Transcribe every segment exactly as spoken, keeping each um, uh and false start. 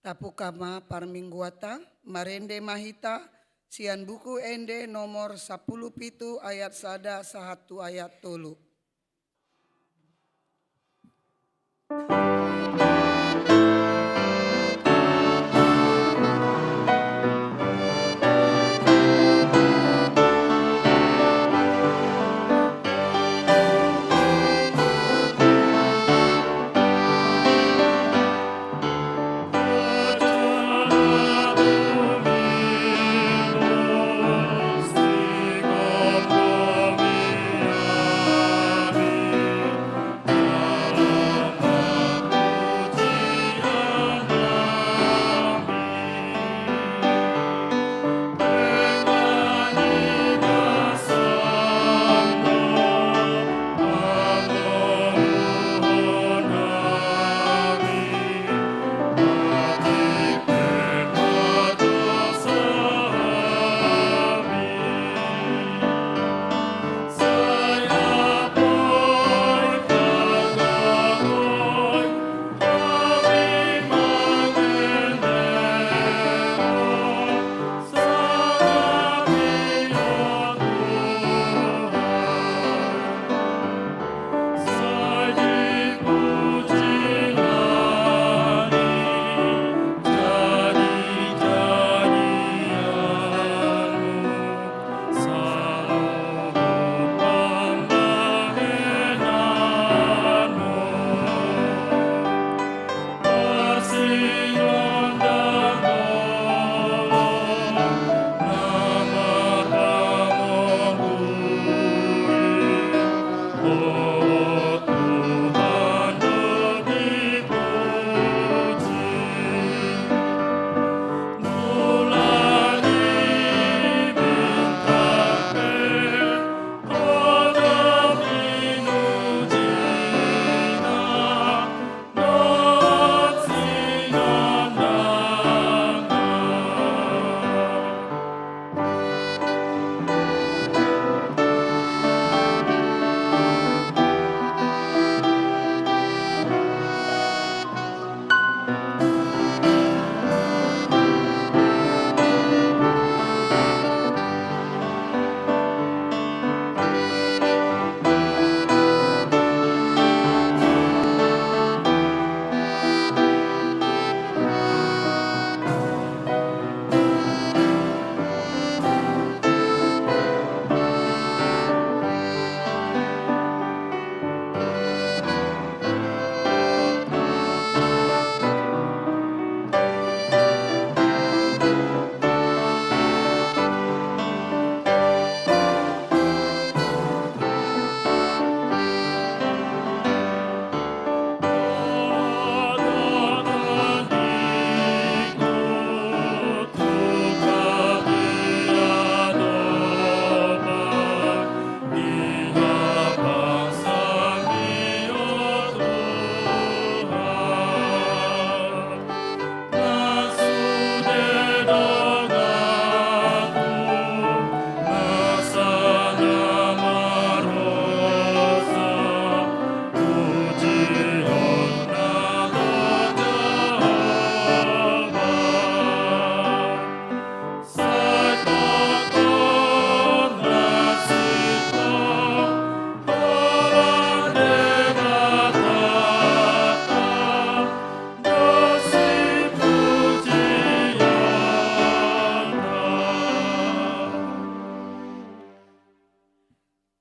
Tapungka ma parmingguanta, marende ma hita sian Buku Ende nomor sampulu pitu ayat sada sahat tu ayat tolu.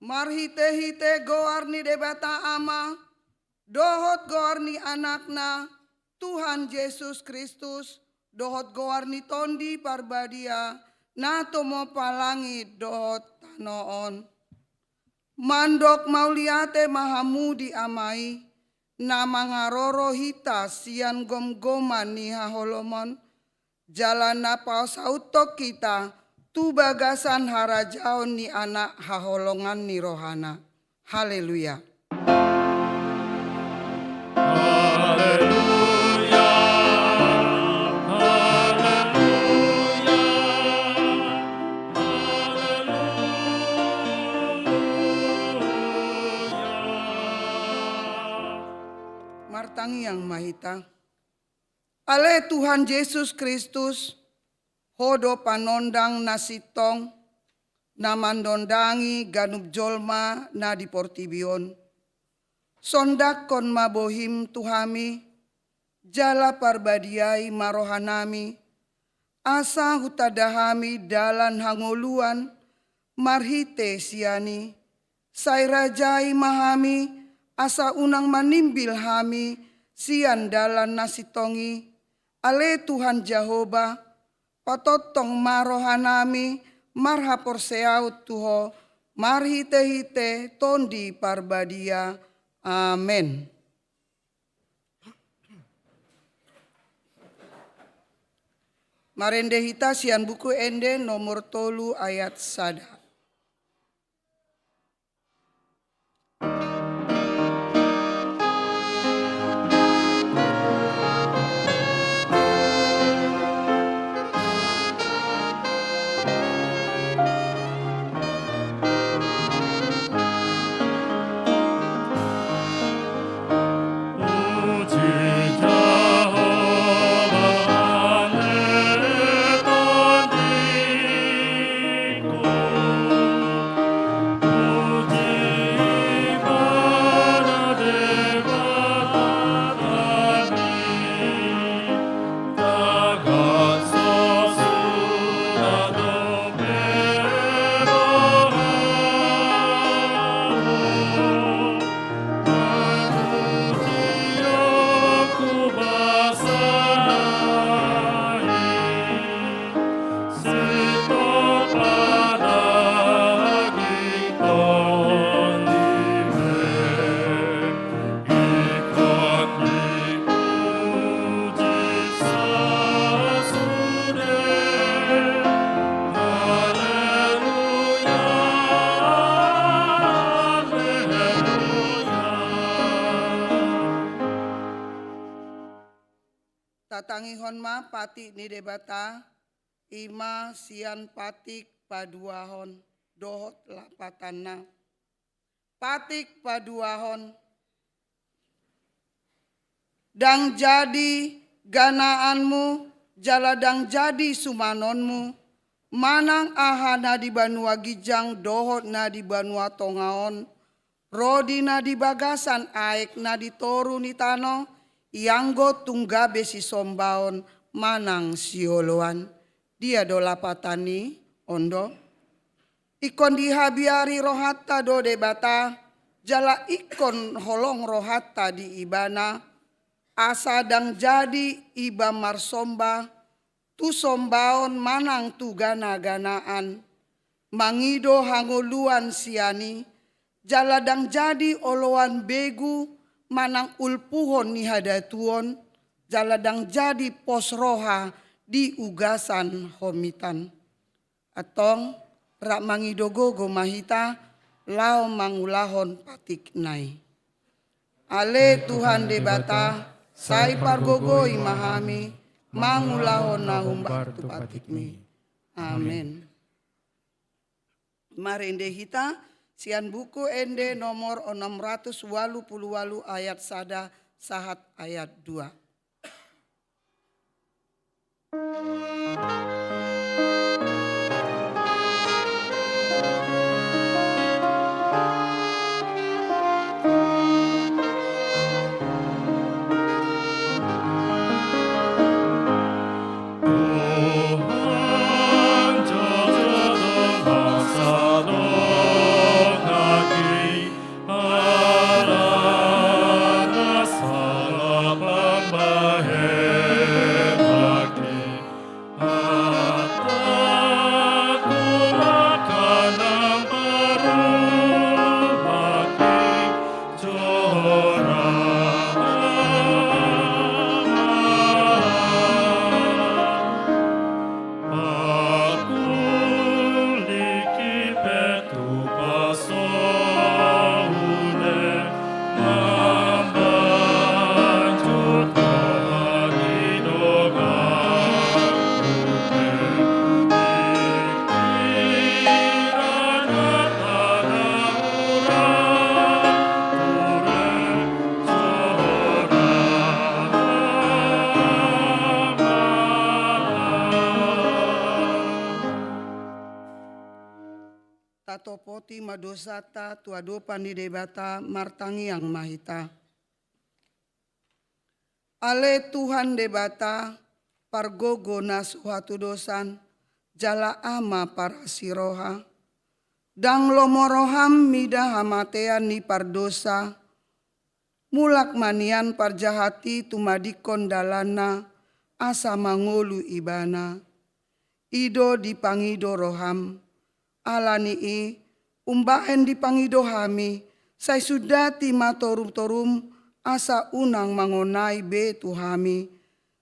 Marhitehite goar ni Debata Ama, dohot goar ni Anakna, Tuhan Jesus Kristus, dohot goar ni Tondi Parbadia, na tumompa langit dohot tano on. Mandok mauliate ma hamu di Ama i, na mangaroro hita sian gomgoman ni haholomon, jala na pasauthon hita tu bagasan harajaon ni Anak haholongan ni rohana. Haleluya. Haleluya, haleluya, haleluya. Martangiang ma hita. Ale Tuhan Jesus Kristus, Ho do panondang na sintong, na manondangi ganup jolma na di portibi on. Sondanghon ma bohim tu hami, jala parbadiai ma rohanami, asa hutanda hami dalan hangoluan marhite sian i, sai rajai ma hami, asa unang manimbil hami sian dalan na sintong i, ale Tuhan Jahowa, patongtong ma rohanami marhaporseaon tu Ho, marhitehite Tondi Parbadia. Amen. Marende hita sian Buku Ende nomor tolu ayat sada. Tatangihon ma patik ni Debata, i ma sian patik paduahon dohot lapatanna. Patik paduahon. Ndang jadi ganaanmu, jala ndang jadi sumanonmu, manang aha na di banua ginjang dohot na di banua tonga on, ro di na di bagasan aek na di toru ni tano, ianggo tung gabe sisombaon manang sioloan. Dia do lapatan i? On do. Ingkon dihabiari rohanta do Debata, jala ingkon holong rohanta di Ibana, asa ndang jadi iba marsomba tu sombaon manang tu ganaganaan, mangido hangoluan sian i, jala ndang jadi oloan begu manang ulpuhon ni hadatuon, jala ndang jadi pos roha di ugasan homitan. Antong, rap mangido gogo ma hita laho mangulahon patikna i. Ale Tuhan Debata, sai pargogoi ma hami mangulahon na hombar tu patikmi. Amen. Marende hita sian Buku Ende nomor enam ratus walu pulu walu ayat sada sahat ayat dua. Tatopoti ma dosanta tu adopan ni Debata, martangiang ma hita. Ale Tuhan Debata, pargogo na so hatudosan, jala Ama parasi roha. Ndang lomo roham mida hamatean ni pardosa, mulak ma nian parjahat i tumadingkon dalanna, asa mangolu ibana. I do dipangido roham. Ala ni i, umbahen dipangido hami, sai sundati ma torum-torum, asa unang mangonai be tu hami.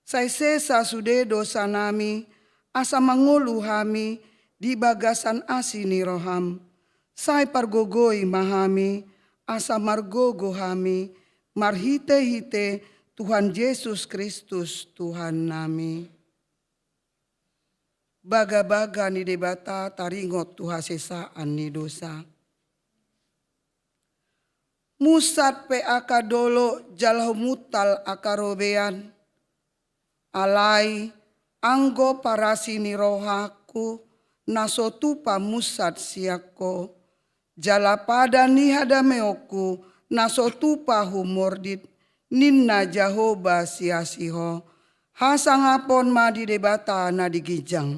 Sai sesa sude dosanami, asa mangolu hami di bagasan asi ni roham. Sai pargogoi ma hami, asa margogo hami, marhite-hite Tuhan Jesus Kristus, Tuhannami. Bagabaga ni Debata taringot tu hasesaan ni dosa. Musat pe angka dolok jala humuntal angka robean. Alai anggo parasi ni rohangku na so tupa musat sian Ho, jala padan ni hadameonku na so tupa humordit, ninna Jahowa siasi Ho. Hasangapon ma di Debata na di ginjang.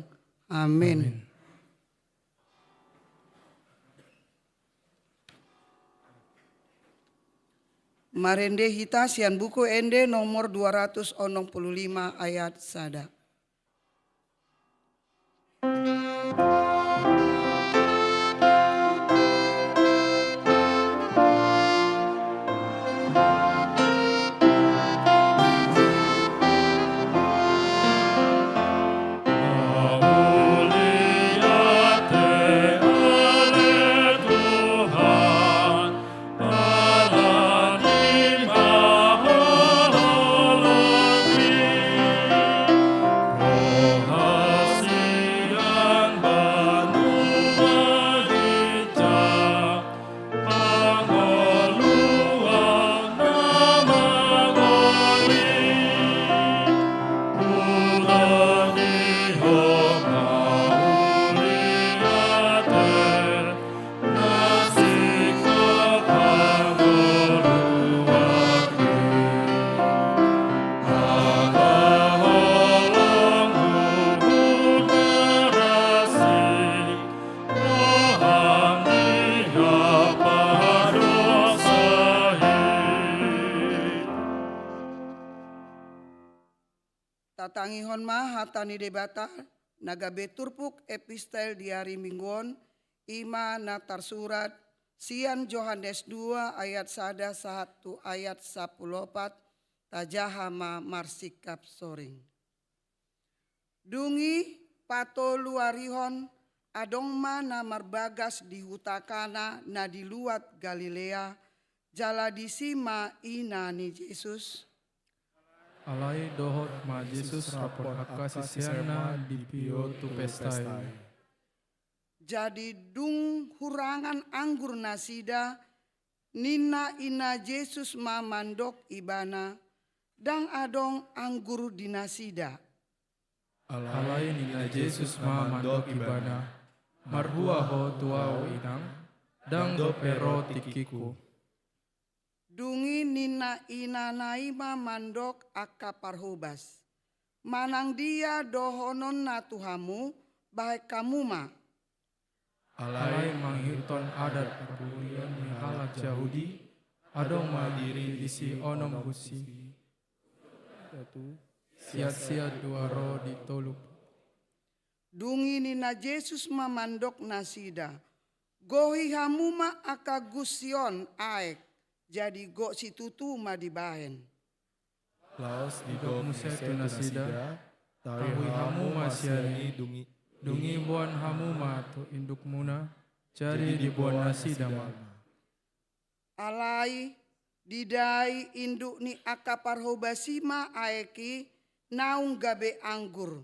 Amen. Amen. Marende hita sian Buku Ende nomor dua ratus onom puluh lima ayat sada. Tatangihon ma hata ni Debata na gabe turpuk epistel di ari Minggu on, i ma na tarsurat sian Johannes dua ayat sada sahat tu ayat sampulu opat. Tajaha ma marsingkap soring. Dung i patoluarihon adong ma na marbagas di huta Kana na di luat Galilea, jala disi ma ina ni Jesus. Alai dohot ma Jesus rap dohot angka siseanna di pio tu pesta i. Jadi dung hurangan anggur nasida, ninna ina Jesus ma mandok ibana, ndang adong anggur di nasida. Alai ninna Jesus ma mandok ibana, marhua ho tu ahu inang, ndang dope ro tingkingku. Dung i ninna inana i ma mandok angka parhobas, manang dia dohononna tu hamu, bahen hamu ma. Alai mangihuthon adat parbulion ni halak Jahudi, adong ma diri disi onom busi. Siat-siat dua ro di tolu. Dung i ninna Jesus ma mandok nasida, gohi hamu ma angka gusi on aek, jadi gok situtu ma dibahen. Laos didok muse tu nasida, tahui hamu ma sian i, dung i boan hamu ma tu indukmuna, jadi diboan nasida ma. Alai didai induk ni angka parhobas i ma aek i naung gabe anggur,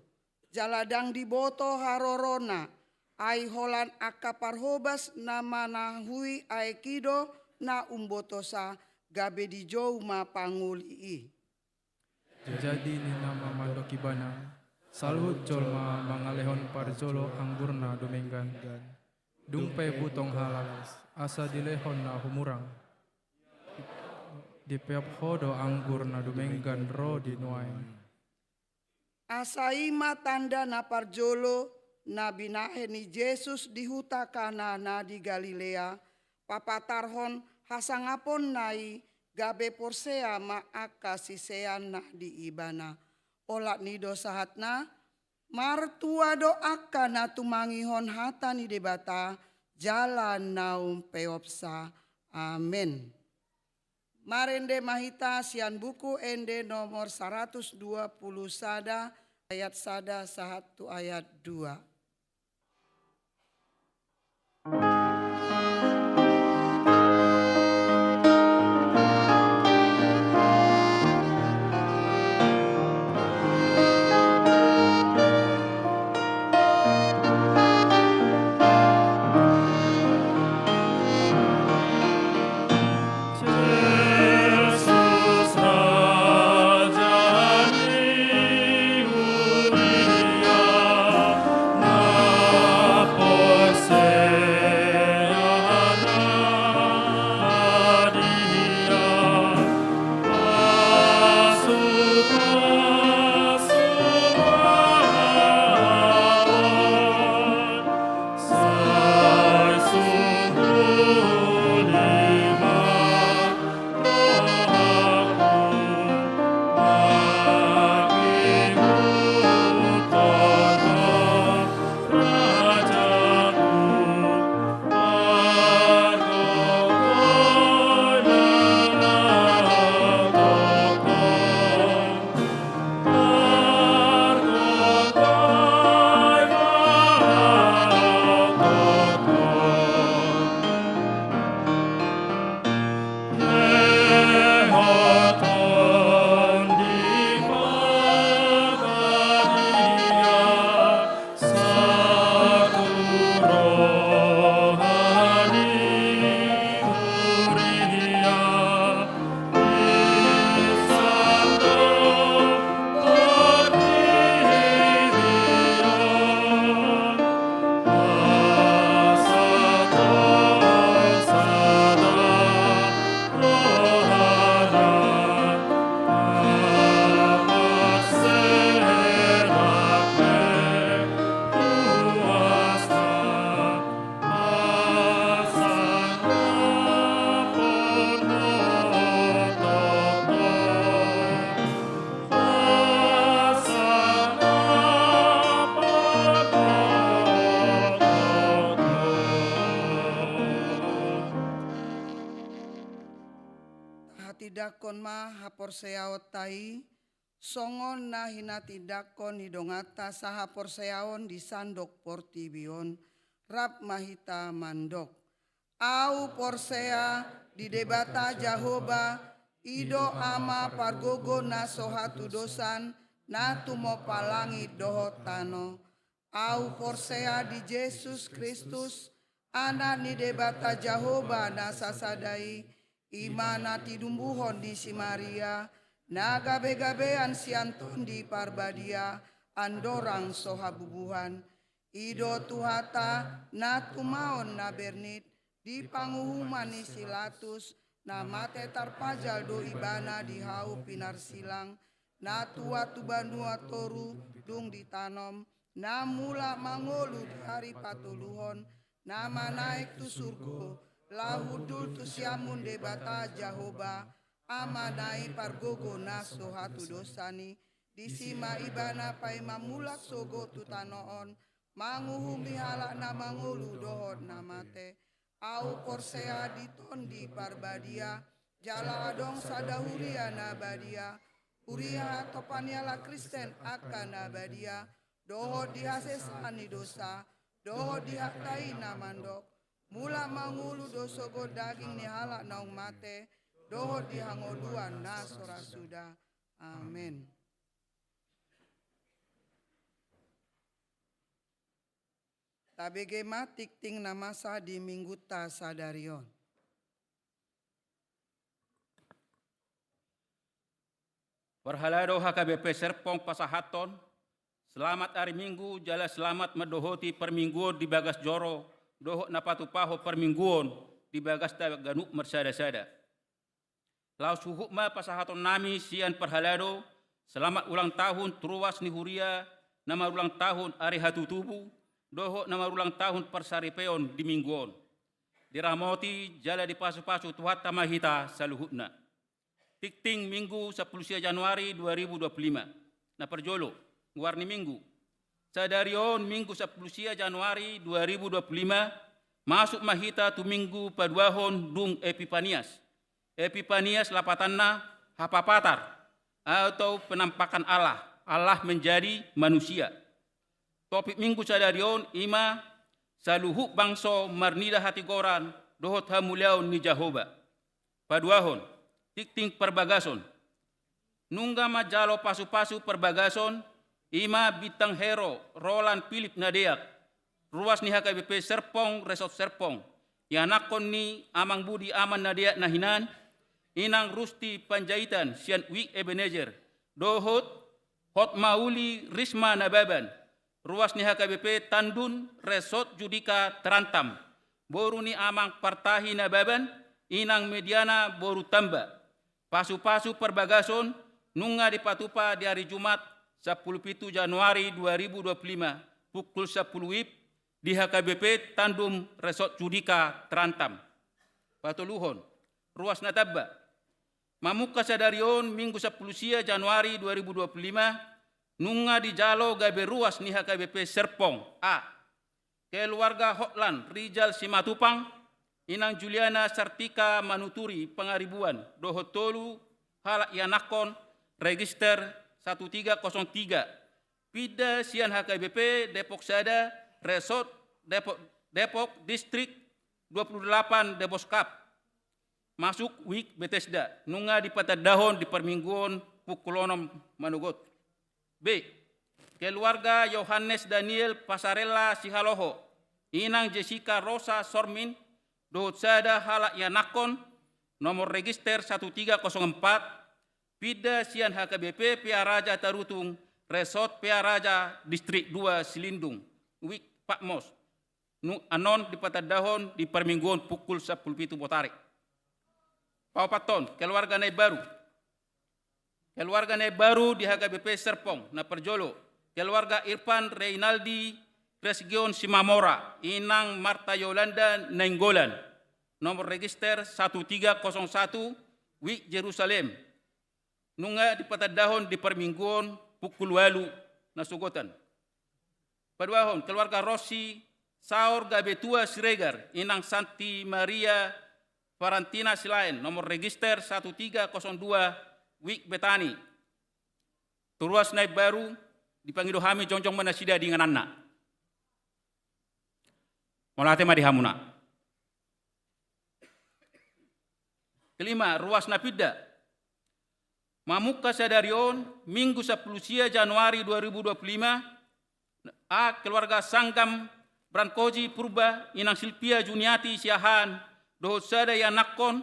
jala ndang diboto harorona, ai holan angka parhobas na manahui aek i do na umbotosa, gabe dijou ma pangoli i. Jadi ninna ma mandok ibana, saluhut jolma mangalehon parjolo anggurna dumenggan. Dung pe butong halas, asa dilehon na humurang. Dipeop Ho do anggur na dumenggan ro di nuaeng. Asa i ma tanda na parjolo na binahen ni Jesus di huta Kana na di Galilea, papatarhon hasangaponna i, gabe porsea ma angka sisean na di Ibana. Olat ni i do sahatna. Martua do angka na tumangihon hata ni Debata jala na umpeopsa. Amen. Marende ma hita sian Buku Ende nomor saratus dua pulu sada, ayat sada sahat tu ayat dua. Tahatindangkon ma haporseaonta i, songon na hinatindangkon ni donganta sahaporseaon di sandok portibi on, rap ma hita mandok. Ahu porsea di Debata Jahowa, i do Ama pargogo na so hatudosan, na tumompa langit dohot tano. Ahu porsea di Jesus Kristus, Anak ni Debata Jahowa na sasada i, i ma na tinumbuhon ni si Maria, na gabegabean sian Tondi Parbadia, andorang so habubuhan. I do Tuhanta na tumaon na bernit, di panguhuman ni si Latus, na mate tarpajal do ibana di hau pinarsilang, na tua tu banua toru dung ditanom, na mulak mangolu di ari patoluhon, na manaek tu surgo, laho hundul tu siamun Debata Jahowa, Amanami pargogo na so hatudosan i, disi ma ibana paima mulak sogot tu tano on, manguhumi halak na mangolu dohot na mate. Ahu porsea di Tondi Parbadia, jala adong sada huria na badia, huria hatompa ni halak Kristen angka na badia, dohot di hasesaan ni dosa, dohot di hata i na mandok, mulak mangolu do sogot daging ni halak naung mate, dohot di hangoluan na so ra suda. Amen. Tabege ma tingting na masa di Minggunta sadari on. Parhalado H K B P Serpong pasahathon, selamat ari Minggu, jala selamat mandohoti parmingguon di bagas joro, dohot na patupahon parmingguon di bagasta ganup marsada-sada. Laos huhut ma pasahatonnami sian parhalado selamat ulang tahun tu ruas ni huria na marulang tahun ari hatutubu dohot na marulang tahun parsaripeon di minggu on. Diramoti jala dipasu-pasu Tuhanta ma hita saluhutna. Tingting Minggu sampulu sia Januari dua ribu dua pulu lima. Na parjolo, goar ni Minggu. Sadari on Minggu sampulu sia Januari dua ribu dua pulu lima, masuk ma hita tu Minggu paduahon dung Epipanias. Epipanias lapatanna hapapatar atau penampakan Allah, Allah menjadi manusia. Topik Minggu sadari on i ma saluhut bangso marnida hatigoran dohot hamuliaon ni Jahowa. Paduahon, tingting parbagason. Nunga manjalo pasu-pasu parbagason, i ma Bintang Hero, Roland Philip na deak, ruas ni H K B P Serpong, Resort Serpong. Ianakkon ni Amang Budi Aman na deak na hinan, Inang Rusti Panjaitan sian Wik Ebenezer, dohot Hotmauli Risma Nababan, ruas ni H K B P Tandun, Resort Judika Tarantam, boru ni Amang Partahi Nababan, Inang Mediana boru Tamba. Pasu-pasu parbagason nunga dipatupa di ari Jumat sampulu pitu Januari dua ribu dua pulu lima, pukul sampulu wib di H K B P Tandun, Resort Judika Tarantam. Patoluhon, ruas na tamba. Mamungka sadari on Minggu sampulu sia Januari dua ribu dua pulu lima, nunga dijalo gabe ruas ni H K B P Serpong. A. Keluarga Hotlan Rijal Simatupang, Inang Juliana Sartika Manuturi Pangaribuan, dohot tolu halak ianakkon, register satu tiga kosong tiga. Pinda sian H K B P Depok Sada, Resort Depok, Depok, Distrik dua puluh delapan Depok Cup. Masuk Wik Betesda, nunga dipatandahon di parmingguon pukul onom manogot. B. Keluarga Yohanes Daniel Pasarella Sihaloho, Inang Jessica Rosa Sormin, dohot sada halak ianakkon, nomor register satu tiga kosong empat, pinda sian H K B P Pearaja Tarutung, Resort Pearaja, Distrik dua Silindung, Wik Patmos. Nu-, annon dipatandahon di parmingguon pukul sampulu pitu botari. Paopathon, keluarga na imbaru. Keluarga na imbaru di H K B P Serpong, na parjolo, keluarga Irfan Reynaldi Resgion Simamora, Inang Marta Yolanda Nainggolan, nomor register satu tiga kosong satu, Wik Jerusalem. Nunga dipatandahon di parmingguon pukul ualu na sogotan. Paduahon, keluarga Rossi Saur Gabetua Siregar, Inang Santi Maria Farantina Silaen, nomor register satu tiga kosong dua, Wik Betani. Tu ruas na imbaru, dipangido hami jongjong ma nasida di ingananna. Mauliate ma di hamuna. Kelima, ruas na pinda. Mamungka sadari on, Minggu sampulu sia Januari dua ribu dua pulu lima, A, keluarga Sanggam Brankoji Purba, Inang Silvia Juniati Siahaan, dohot sada ianakkon,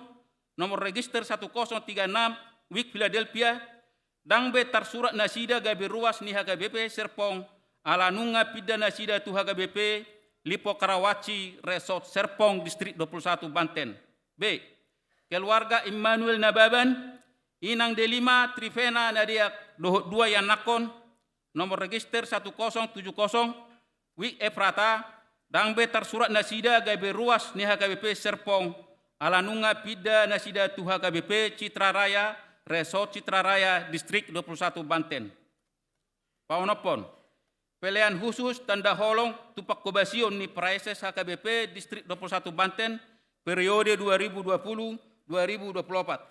nomor register satu kosong tiga enam, Wik Philadelphia, ndang be tarsurat nasida gabe ruas ni H K B P Serpong, ala nunga pinda nasida tu H K B P Lipo Karawaci, Resort Serpong, Distrik dua puluh satu Banten. B. Keluarga Immanuel Nababan, Inang Delima Trivena Nadeak, dohot dua ianakkon, nomor register satu kosong tujuh kosong, Wik Efrata, ndang be tarsurat nasida gabe ruas ni H K B P Serpong, ala nunga pinda nasida tu H K B P Citra Raya, Resort Citra Raya, Distrik dua puluh satu Banten. Paonomhon, pelean khusus tanda holong tu pangkobasion ni praeses H K B P Distrik dua puluh satu Banten, periode dua ribu dua puluh dua ribu dua puluh opat.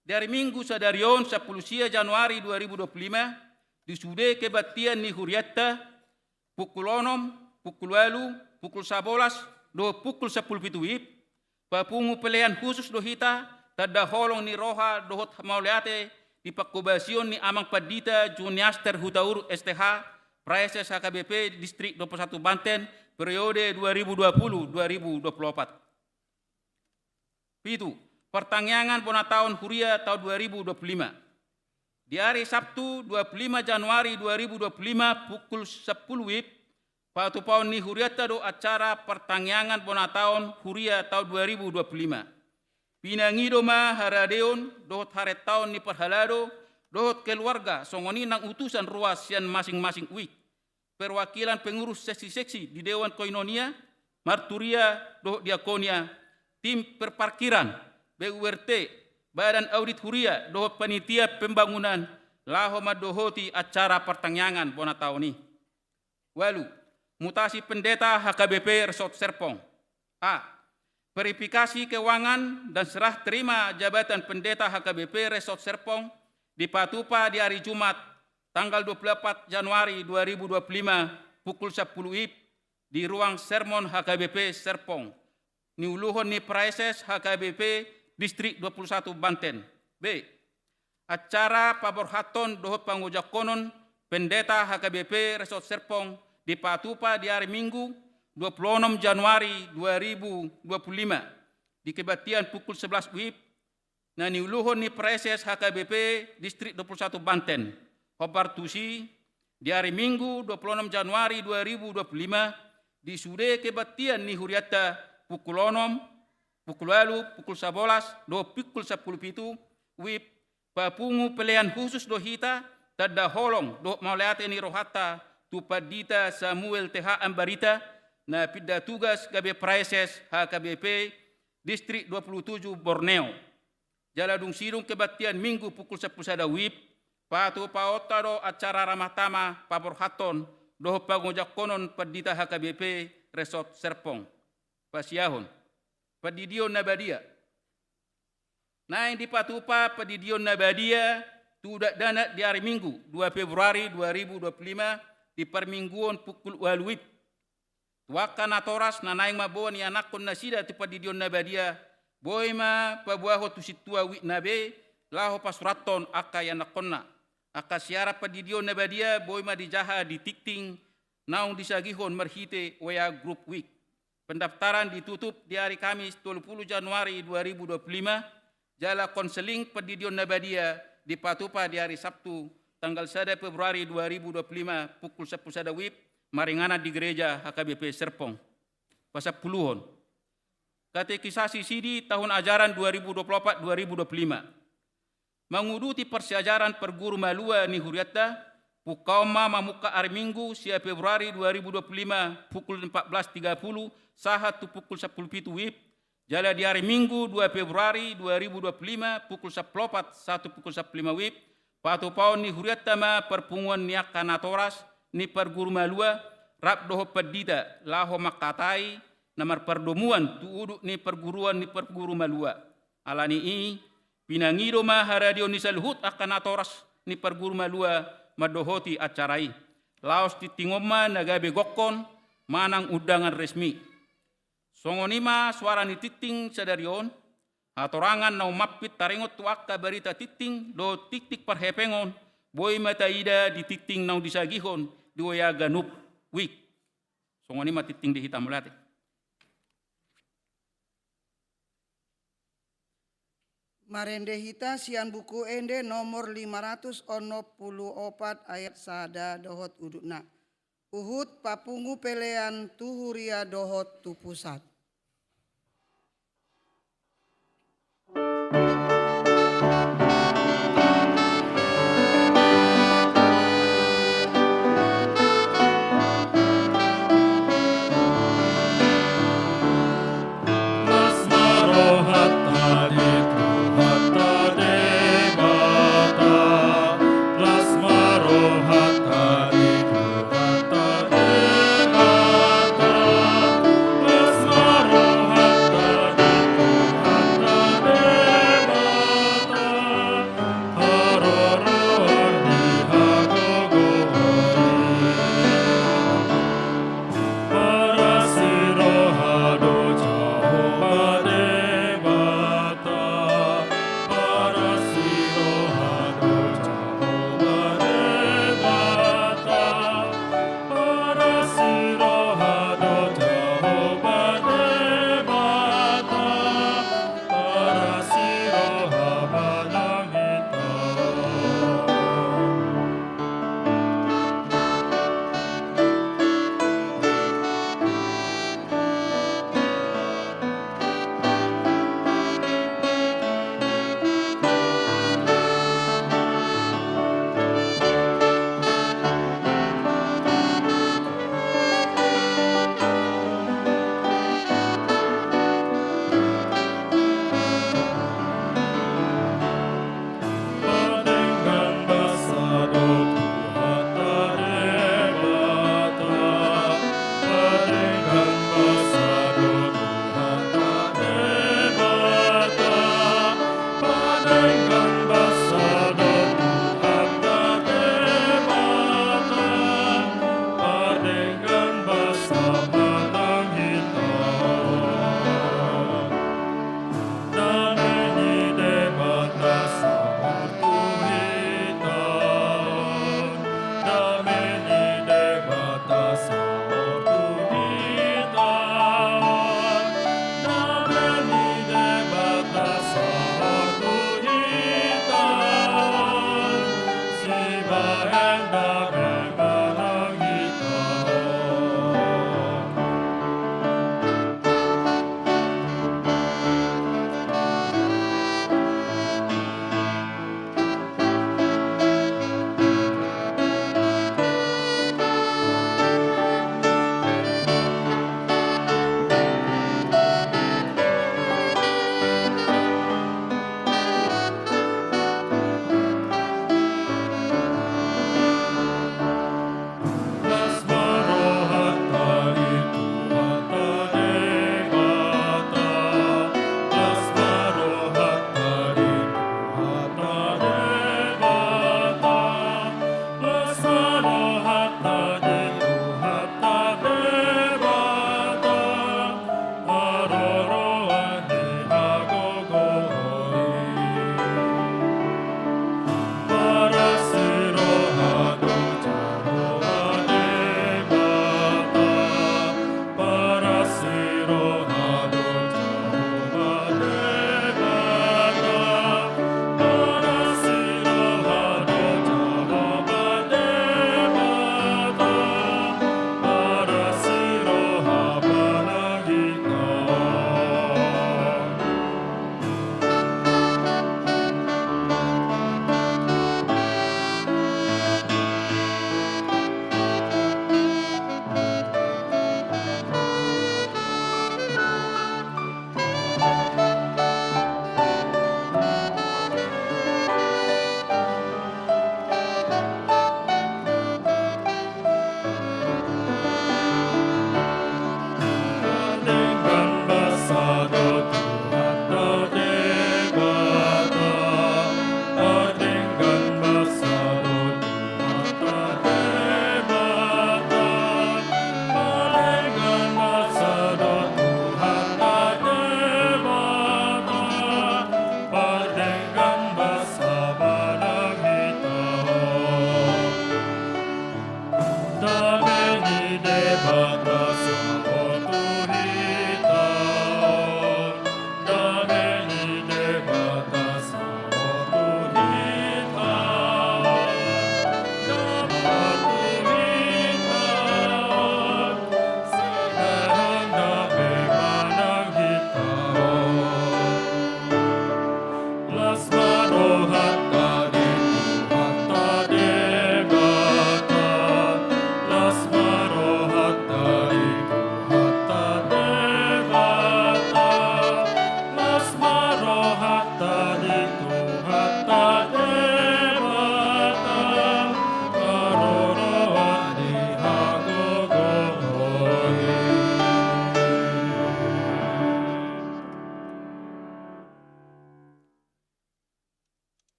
Di ari Minggu sadari on, sampulu sia Januari dua ribu dua puluh lima, di sude kebaktian ni hurianta, pukul onom, pukul ualu, pukul sabolas, dohot pukul sampulu pitu wib, papungu pelean khusus do hita, tanda holong ni roha dohot mauliate di pangkobasion ni Amang Pandita Juniaster Hutauruk S T H, praeses H K B P Distrik dua puluh satu Banten, periode dua ribu dua puluh dua ribu dua puluh opat. Pitu, partangiangan bona taon huria taon dua ribu dua puluh lima. Di ari Sabtu, dua puluh lima Januari dua ribu dua puluh lima, pukul sampulu wib, Patupaon ni hurianta do acara partangiangan bona taon huria taon dua ribu dua puluh lima. Pinangido ma haradeon dohot harentaon ni parhalado dohot keluarga, songon i nang utusan ruas sian masing-masing wik, perwakilan pengurus seksi-seksi di Dewan Koinonia, Marturia dohot Diakonia, tim perparkiran, B U R T, badan audit huria dohot panitia pembangunan, laho mandohoti acara partangiangan bona taon i. Ualu, mutasi pendeta H K B P Resort Serpong. A. Verifikasi keuangan dan serah terima jabatan pendeta H K B P Resort Serpong dipatupa di hari Jumat, tanggal dua puluh empat Januari dua ribu dua puluh lima, pukul sepuluh W I B, di ruang sermon H K B P Serpong, niuluhon ni Praeses H K B P Distrik dua puluh satu Banten. B. Acara paborhathon dohot pangojangkonon pendeta H K B P Resort Serpong dipatupa di hari Minggu, dua puluh enam Januari dua ribu dua puluh lima, di kebaktian pukul sebelas W I B, na niuluhon ni Praeses H K B P Distrik dua puluh satu Banten. Hombar tusi, di hari Minggu, dua puluh enam Januari dua ribu dua puluh lima, di sude kebaktian ni hurianta, pukul onom, pukul ualu, pukul sabolas dohot pukul sampulu pitu W I B, papungu pelean husus do hita, tanda holong dohot mauliate ni rohanta tu Pandita Samuel T H Ambarita, na pinda tugas gabe Praeses H K B P Distrik dua puluh tujuh Borneo. Jala dung sidung kebaktian Minggu pukul sampulu sada W I B, patupaonta do acara ramah tamah paborhathon dohot pangojangkonon pandita H K B P Resort Serpong. Pasiahon. Pandidion na badia. Naeng dipatupa pandidion na badia tu dakdanak di ari Minggu, dua Februari dua ribu dua puluh lima, di parmingguon pukul ualu W I B. Tu angka natoras na naeng mamboan ianakhon nasida tu pandidion na badia, boi ma paboahon tu sintua W I B na be, laho pasurathon angka ianakhonna. Angka siaran pandidion na badia boi ma dijaha di tingting naung disagihon marhite W A grup W I B. Pendaftaran ditutup di ari Kamis, tolu pulu Januari dua ribu dua pulu lima, jala konseling pandidion na badia dipatupa di ari Sabtu, tanggal sada Februari dua ribu dua pulu lima, pukul sampulu sada W I B, maringanan di Gereja H K B P Serpong. Pasampuluhon. Katekisasi sidi tahun ajaran dua ribu dua pulu opat dua ribu dua pulu lima. Manguduti parsiajaran parguru malua ni hurianta, pungkaon ma mamungka ari Minggu, sia Februari dua ribu dua pulu lima, pukul empat belas tiga puluh sahat tu pukul sampulu pitu W I B, jala di ari Minggu, dua Februari dua ribu dua pulu lima, pukul sampulu opat sahat tu pukul sampulu lima W I B, patupaon ni hurianta ma parpunguan ni angka natoras ni parguru malua, rap dohot pandita, laho mangkatai na marpardomuan tu udut ni parguruan ni parguru malua. Ala ni i, pinangido ma haradeon ni saluhut angka natoras ni parguru malua mandohoti acara i. Laos tingting on ma na gabe gokhon manang undangan resmi. Songon i ma soara ni tingting sadari on, hatorangan naung mampir taringot tu angka barita tingting dohot tingting parhepengon, boi ma taida di tingting naung disagihon di W A ganup W I B. Songon i ma tingting di hita, mauliate. Marende hita sian Buku Ende nomor lima ratus onom pulu opat, ayat sada dohot udutna. Huhut papungu pelean tu huria dohot tu pusat.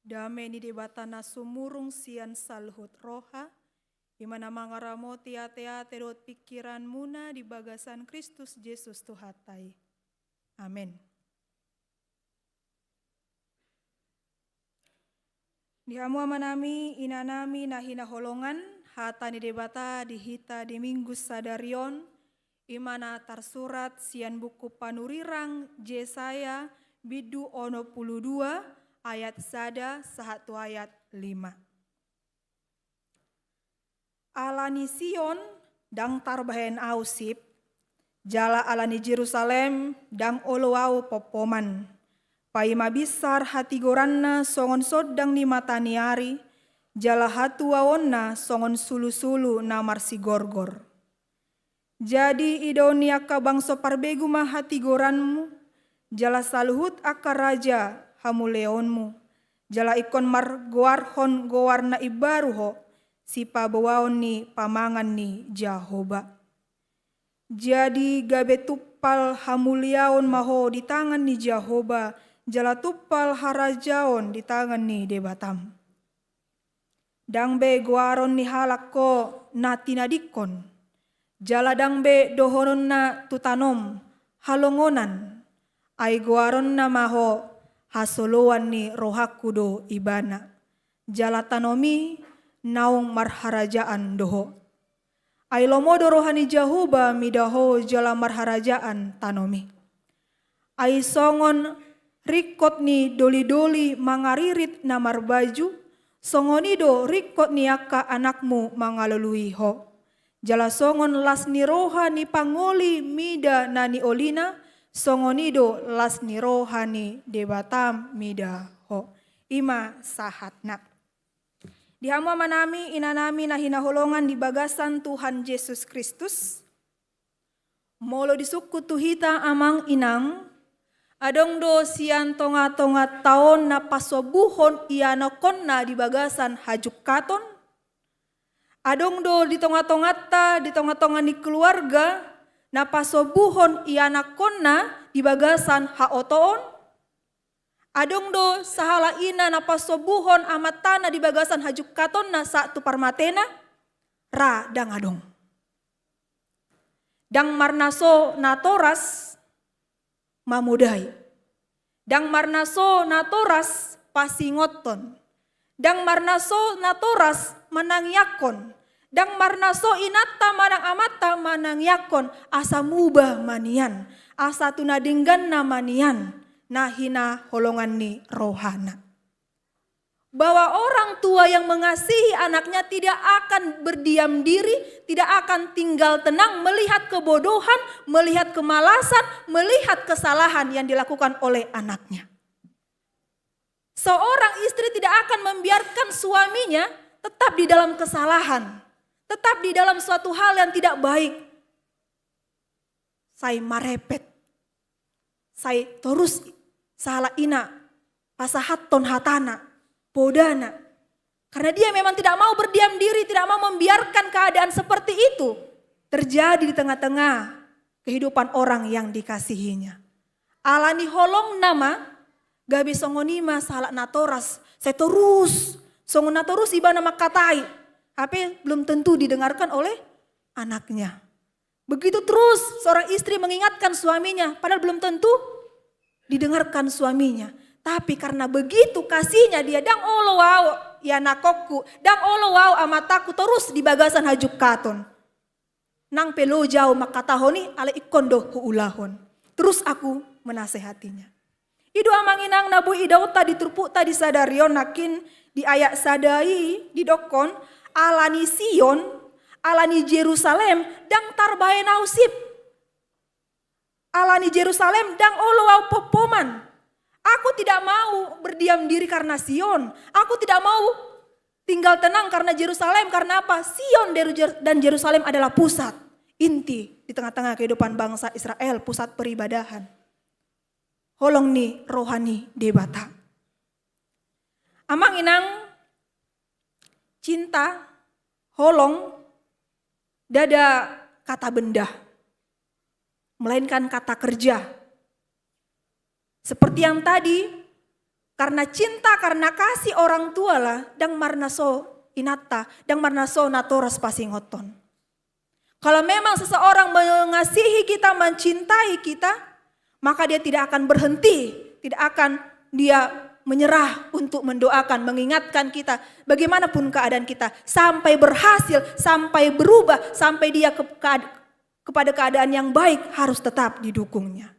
Dame ni Debata na sumurung sian saluhut roha, i ma na mangaramoti ateate dohot pingkiranmuna di bagasan Kristus Jesus Tuhanta i. Amen. Di hamu amanami, inanami na hinaholongan, hata ni Debata di hita di Minggu sadari on, i ma na tarsurat sian buku panurirang Jesaya bindu onom pulu dua ayat sada sahat tu ayat lima. Ala ni Sion ndang tarbahen ahu sip, jala ala ni Jerusalem ndang olo ahu pompoman. Paima binsar hatigoranna songon sondang ni mata ni ari, jala hatuaonna songon sulusulu na marsigorgor. Jadi idaon ni angka bangso parbegu ma hatigoranmu, jala saluhut angka raja hamuliaonmu, jala ingkon margoarhon goar na imbaru ho, sipaboaon ni pamangan ni Jahoba. Jadi gabe tumpal hamuliaon ma ho di tangan ni Jahoba, jala tumpal harajaon di tangan ni Debatam. Ndang be goaron ni halak ho na tinadingkon, jala ndang be dohononna tu tanom, halongonan, ai goaronna ma ho, hasoloan ni rohangku do ibana, jala tanom i naung marharajaan do ho. Ai lomo do roha ni Jahoba mida ho jala marharajaan tanom i. Ai songon ringkot ni dolidoli mangaririt na marbaju, Songon i do ringkot ni angka anakmu mangalului ho. Jala songon las ni roha ni pangoli mida na niolina, songon i do las ni roha ni Debatam mida ho. I ma sahatna. Di hamu amanami, inanami na hinaholongan di bagasan Tuhan Jesus Kristus, molo disungkun tu hita amang inang, adong do sian tonga-tonga taon na pasombuhon ianakkonna di bagasan hajungkaton? Adong do di tonga-tonganta, di tonga-tonga ni keluarga, na pasombuhon ianakkonna di bagasan haotoon? Adong do sahala ina na pasombuhon amantana di bagasan hajungkatonna sahat tu parmatena? Ra, ndang adong. Ndang marnaso natoras mamodai. Ndang marnaso natoras pasingothon. Ndang marnaso natoras manangiangkon. Ndang marnaso inanta manang amanta manangiangkon asa muba ma nian, asa tu na dengganna ma nian na hinaholongan ni rohana. Bahwa orang tua yang mengasihi anaknya tidak akan berdiam diri, tidak akan tinggal tenang melihat kebodohan, melihat kemalasan, melihat kesalahan yang dilakukan oleh anaknya. Seorang istri tidak akan membiarkan suaminya tetap di dalam kesalahan, tetap di dalam suatu hal yang tidak baik. Sai marepet, sai torus sahala ina pasahathon hatana, podana. Karena dia memang tidak mau berdiam diri, tidak mau membiarkan keadaan seperti itu terjadi di tengah-tengah kehidupan orang yang dikasihinya. Ala ni holongna ma, gabe songon i ma sahala natoras, sai torus, songon natoras ibana mangkatai, hape belum tentu didengarkan oleh anaknya. Begitu terus seorang istri mengingatkan suaminya, padahal belum tentu didengarkan suaminya. Tapi karena begitu kasihnya dia, ndang olo au ianakkonku, ndang olo au amantaku torus di bagasan hajungkaton. Nang pe loja au mangkatahon i, alai ingkon do huulahon. Terus aku menasehatinya. I do amang inang na boi idaonta di turpukta di sadari on, nangkin di ayat sada i didokkon, ala ni Sion, ala ni Jerusalem, ndang tarbahen au sip. Ala ni Jerusalem, ndang olo au pompoman. Aku tidak mau berdiam diri karena Sion. Aku tidak mau tinggal tenang karena Jerusalem. Karena apa? Sion dan Jer-, dan Jerusalem adalah pusat inti di tengah-tengah kehidupan bangsa Israel, pusat peribadahan. Holong ni roha ni Debata. Amang inang, cinta, holong, ndada kata benda, melainkan kata kerja. Seperti yang tadi, karena cinta, karena kasih orang tua lah, ndang marnaso inanta, ndang marnaso natoras pasingothon. Kalau memang seseorang mengasihi kita, mencintai kita, maka dia tidak akan berhenti, tidak akan dia menyerah untuk mendoakan, mengingatkan kita, bagaimanapun keadaan kita, sampai berhasil, sampai berubah, sampai dia ke-, kead-, kepada keadaan yang baik, harus tetap didukungnya.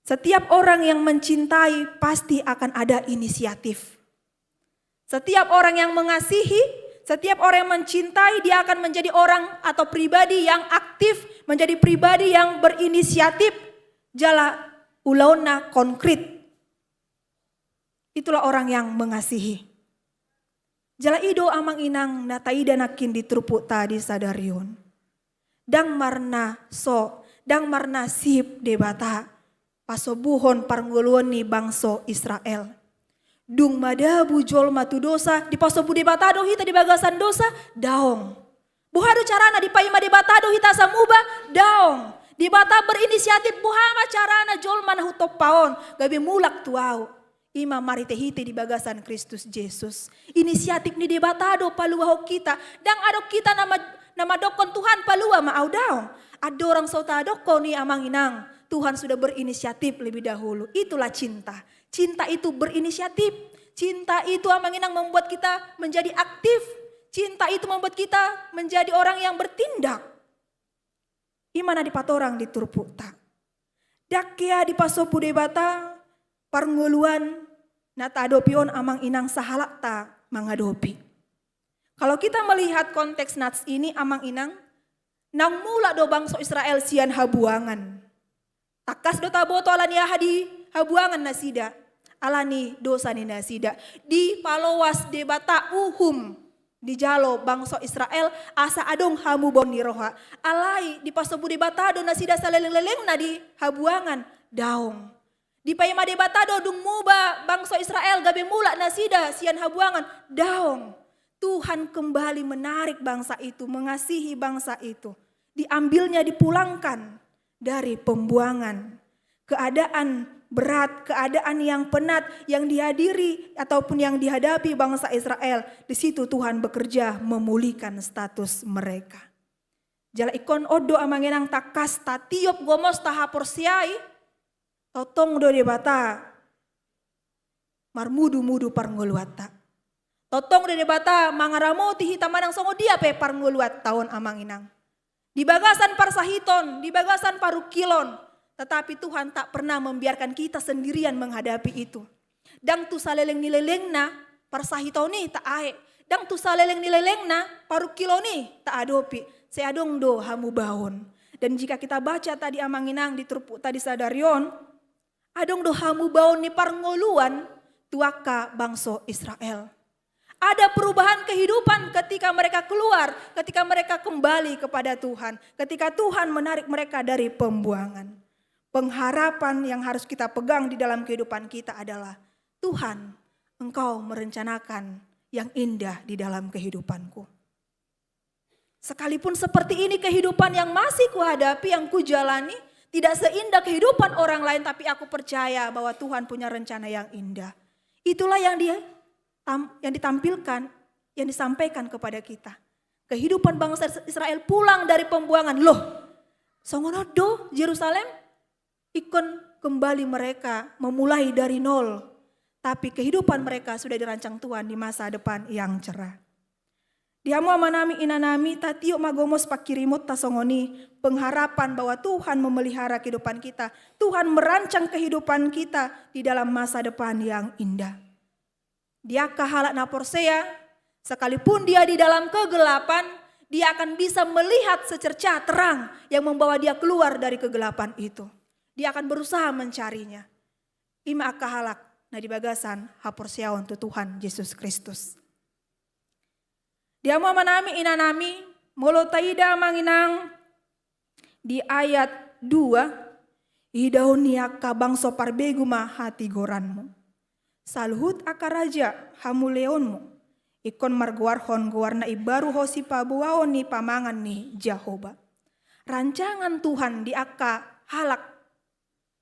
Setiap orang yang mencintai pasti akan ada inisiatif. Setiap orang yang mengasihi, setiap orang yang mencintai, dia akan menjadi orang atau pribadi yang aktif, menjadi pribadi yang berinisiatif, jala ulaonna konkret. Itulah orang yang mengasihi. Jala i do amang inang na taida nangkin di turpukta di sadari on. Ndang marnaso, ndang marnasip Debata pasombuhon parngoluon ni bangso Israel. Dung madabu jolma tu dosa, dipasombu Debata do hita di bagasan dosa? Daong. Boha do carana dipaima Debata do hita asa muba? Daong. Debata berinisiatif, boha ma carana jolma na hutompa on gabe mulak tu Ahu. I ma marhite-hite di bagasan Kristus Jesus. Inisiatif ni Debata do paluahon hita. Ndang adong hita na ma-, na mandokkon, "Tuhan, palua ma ahu," daong. Andorang so tadokkon i amang inang, Tuhan sudah berinisiatif lebih dahulu. Itulah cinta. Cinta itu berinisiatif. Cinta itu amang inang membuat kita menjadi aktif. Cinta itu membuat kita menjadi orang yang bertindak. I ma na dipatorang di turpukta. Ndang hea dipasombu Debata parngoluan na taadopi on amang inang sahalakta mangadopi. Kalau kita melihat konteks nats ini, amang inang, naung mulak do bangso Israel sian habuangan. Tangkas do taboto ala ni aha di habuangan nasida, ala ni dosa ni nasida. Dipaloas Debata uhum dijalo bangso Israel asa adong hamubaon ni roha. Alai dipasombu Debata do nasida saleleng-lelengna di habuangan? Daong. Dipaima Debata do dung muba bangso Israel gabe mulak nasida sian habuangan? Daong. Tuhan kembali menarik bangsa itu, mengasihi bangsa itu. Diambilnya, dipulangkan dari pembuangan. Keadaan berat, keadaan yang penat yang dihadiri ataupun yang dihadapi bangsa Israel, di situ Tuhan bekerja memulihkan status mereka. Jala ingkon on do, amang inang, tangkas tatiop, gomos tahaporseai, tongtong do Debata marmudu-mudu parngoluanta. Tongtong do Debata mangaramoti hita manang songon dia pe parngoluanta on, amang inang. Di bagasan parsahiton, di bagasan parungkilon, tetapi Tuhan tak pernah membiarkan kita sendirian menghadapi itu. Ndang tu saleleng ni lelengna parsahiton i taaek, ndang tu saleleng ni lelengna parungkilon i taadopi, sai adong do hamubaon. Dan jika kita baca tadi, amang inang, di turpukta di sadari on, adong do hamubaon ni parngoluan tu angka bangso Israel. Ada perubahan kehidupan ketika mereka keluar, ketika mereka kembali kepada Tuhan, ketika Tuhan menarik mereka dari pembuangan. Pengharapan yang harus kita pegang di dalam kehidupan kita adalah, "Tuhan, Engkau merencanakan yang indah di dalam kehidupanku." Sekalipun seperti ini kehidupan yang masih kuhadapi, yang kujalani, tidak seindah kehidupan orang lain, tapi aku percaya bahwa Tuhan punya rencana yang indah. Itulah yang di-, tam-, yang ditampilkan, yang disampaikan kepada kita. Kehidupan bangsa Israel pulang dari pembuangan. Loh, songon on do Jerusalem? Ingkon kembali mereka memulai dari nol. Tapi kehidupan mereka sudah dirancang Tuhan di masa depan yang cerah. Di hamu amanami, inanami, tatiop ma gomos pangkirimonta songon i, pengharapan bahwa Tuhan memelihara kehidupan kita, Tuhan merancang kehidupan kita di dalam masa depan yang indah. Di angka halak na porsea, sekalipun dia di dalam kegelapan, dia akan bisa melihat secercah terang yang membawa dia keluar dari kegelapan itu. Dia akan berusaha mencarinya. I ma angka halak na di bagasan haporseaon tu Tuhan Jesus Kristus. Di hamu amanami, inanami, molo taida, amang inang, di ayat dua, "Idaon ni angka bangso parbegu ma hatigoranmu. Saluhut angka raja hamuliateonmu, ingkon margoarhon goar na imbaru ho sipaboaon ni pamangan ni Jahowa." Rancangan Tuhan di angka halak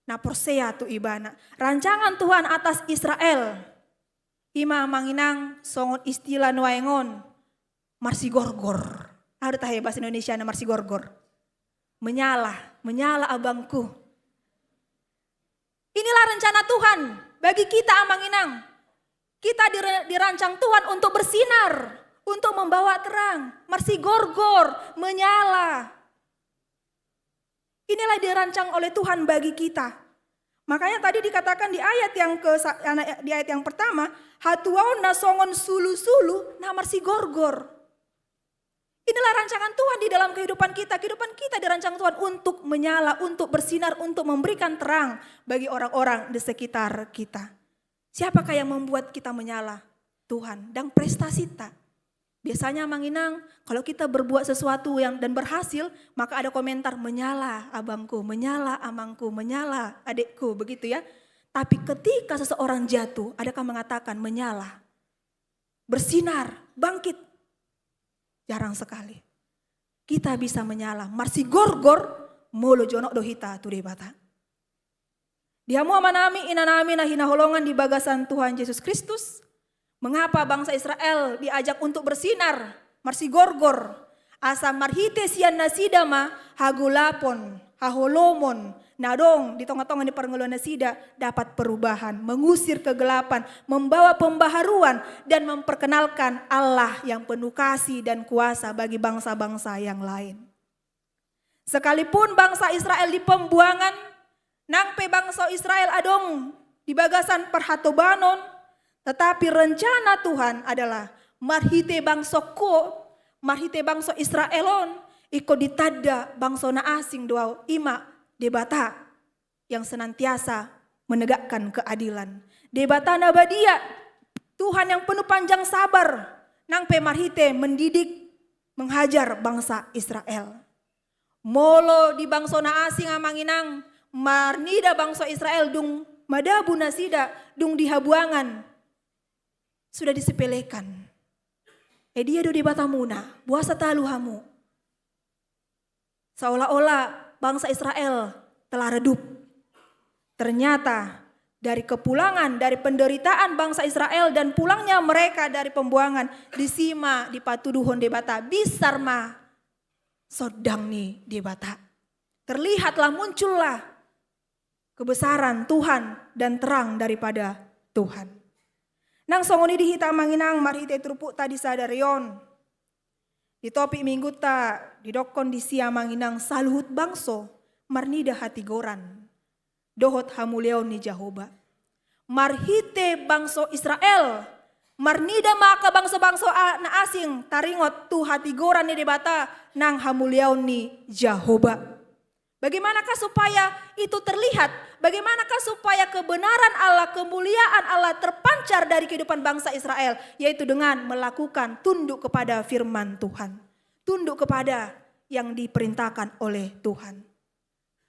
na porsea tu Ibana. Rancangan Tuhan atas Israel. I ma, amang inang, songon istilah nuaeng on, marsigorgor. Aha do tahe bahasa Indonesiana marsigorgor? Menyala, menyala abangku. Inilah rencana Tuhan bagi kita, amang inang. Kita dire-, dirancang Tuhan untuk bersinar, untuk membawa terang, marsigorgor, menyala. Inilah dirancang oleh Tuhan bagi kita. Makanya tadi dikatakan di ayat yang ke sa-, di ayat yang pertama, hatuaon na songon sulusulu na marsigorgor. Inilah rancangan Tuhan di dalam kehidupan kita. Kehidupan kita dirancang Tuhan untuk menyala, untuk bersinar, untuk memberikan terang bagi orang-orang di sekitar kita. Siapakah yang membuat kita menyala? Tuhan. Ndang prestasita. Biasanya, amang inang, kalau kita berbuat sesuatu yang, dan berhasil, maka ada komentar, "Menyala abangku, menyala amangku, menyala adekku," begitu ya. Tapi ketika seseorang jatuh, adakah mengatakan, "Menyala, bersinar, bangkit"? Jarang sekali. Kita bisa menyala, marsigorgor, molo jonok do hita tu Debata. Di hamu amanami, inanami na hinaholongan di bagasan Tuhan Jesus Kristus, mengapa bangsa Israel diajak untuk bersinar, marsigorgor, asa marhite sian nasida ma hagolapon, haholomon na adong di tonga-tonga ni parngoluan nasida dapat perubahan, mengusir kegelapan, membawa pembaharuan, dan memperkenalkan Allah yang penuh kasih dan kuasa bagi bangsa-bangsa yang lain. Sekalipun bangsa Israel di pembuangan, nang pe bangso Israel adong di bagasan parhatobanon, Tetapi rencana Tuhan adalah marhite bangso ko, marhite bangso Israel on, ingkon ditanda bangso na asing do au, i ma Debata yang senantiasa menegakkan keadilan. Debata na badia, Tuhan yang penuh panjang sabar, nang pe marhite mendidik, menghajar bangsa Israel. Molo di bangso na asing, amang inang, marnida bangso Israel dung madabu nasida, dung di habuangan, sudah disepelekan. Eh, dia do Debatamuna, boasa talu hamu? Seolah-olah bangsa Israel telah redup. Ternyata dari kepulangan, dari penderitaan bangsa Israel dan pulangnya mereka dari pembuangan, disi ma dipatuduhon Debata, bisar ma sondang ni Debata. Terlihatlah, muncullah kebesaran Tuhan dan terang daripada Tuhan. Nang songon i di hita, amang inang, marhite turpukta di sadari on. Di topik mingguta didokkon disi, amang inang, saluhut bangso marnida hatigoran dohot hamuliaon ni Jahowa. Marhite bangso Israel, marnida ma angka bangso-bangso a-, na asing taringot tu hatigoran ni Debata nang hamuliaon ni Jahowa. Bagaimanakah supaya itu terlihat? Bagaimanakah supaya kebenaran Allah, kemuliaan Allah terpancar dari kehidupan bangsa Israel? Yaitu dengan melakukan tunduk kepada firman Tuhan, tunduk kepada yang diperintahkan oleh Tuhan.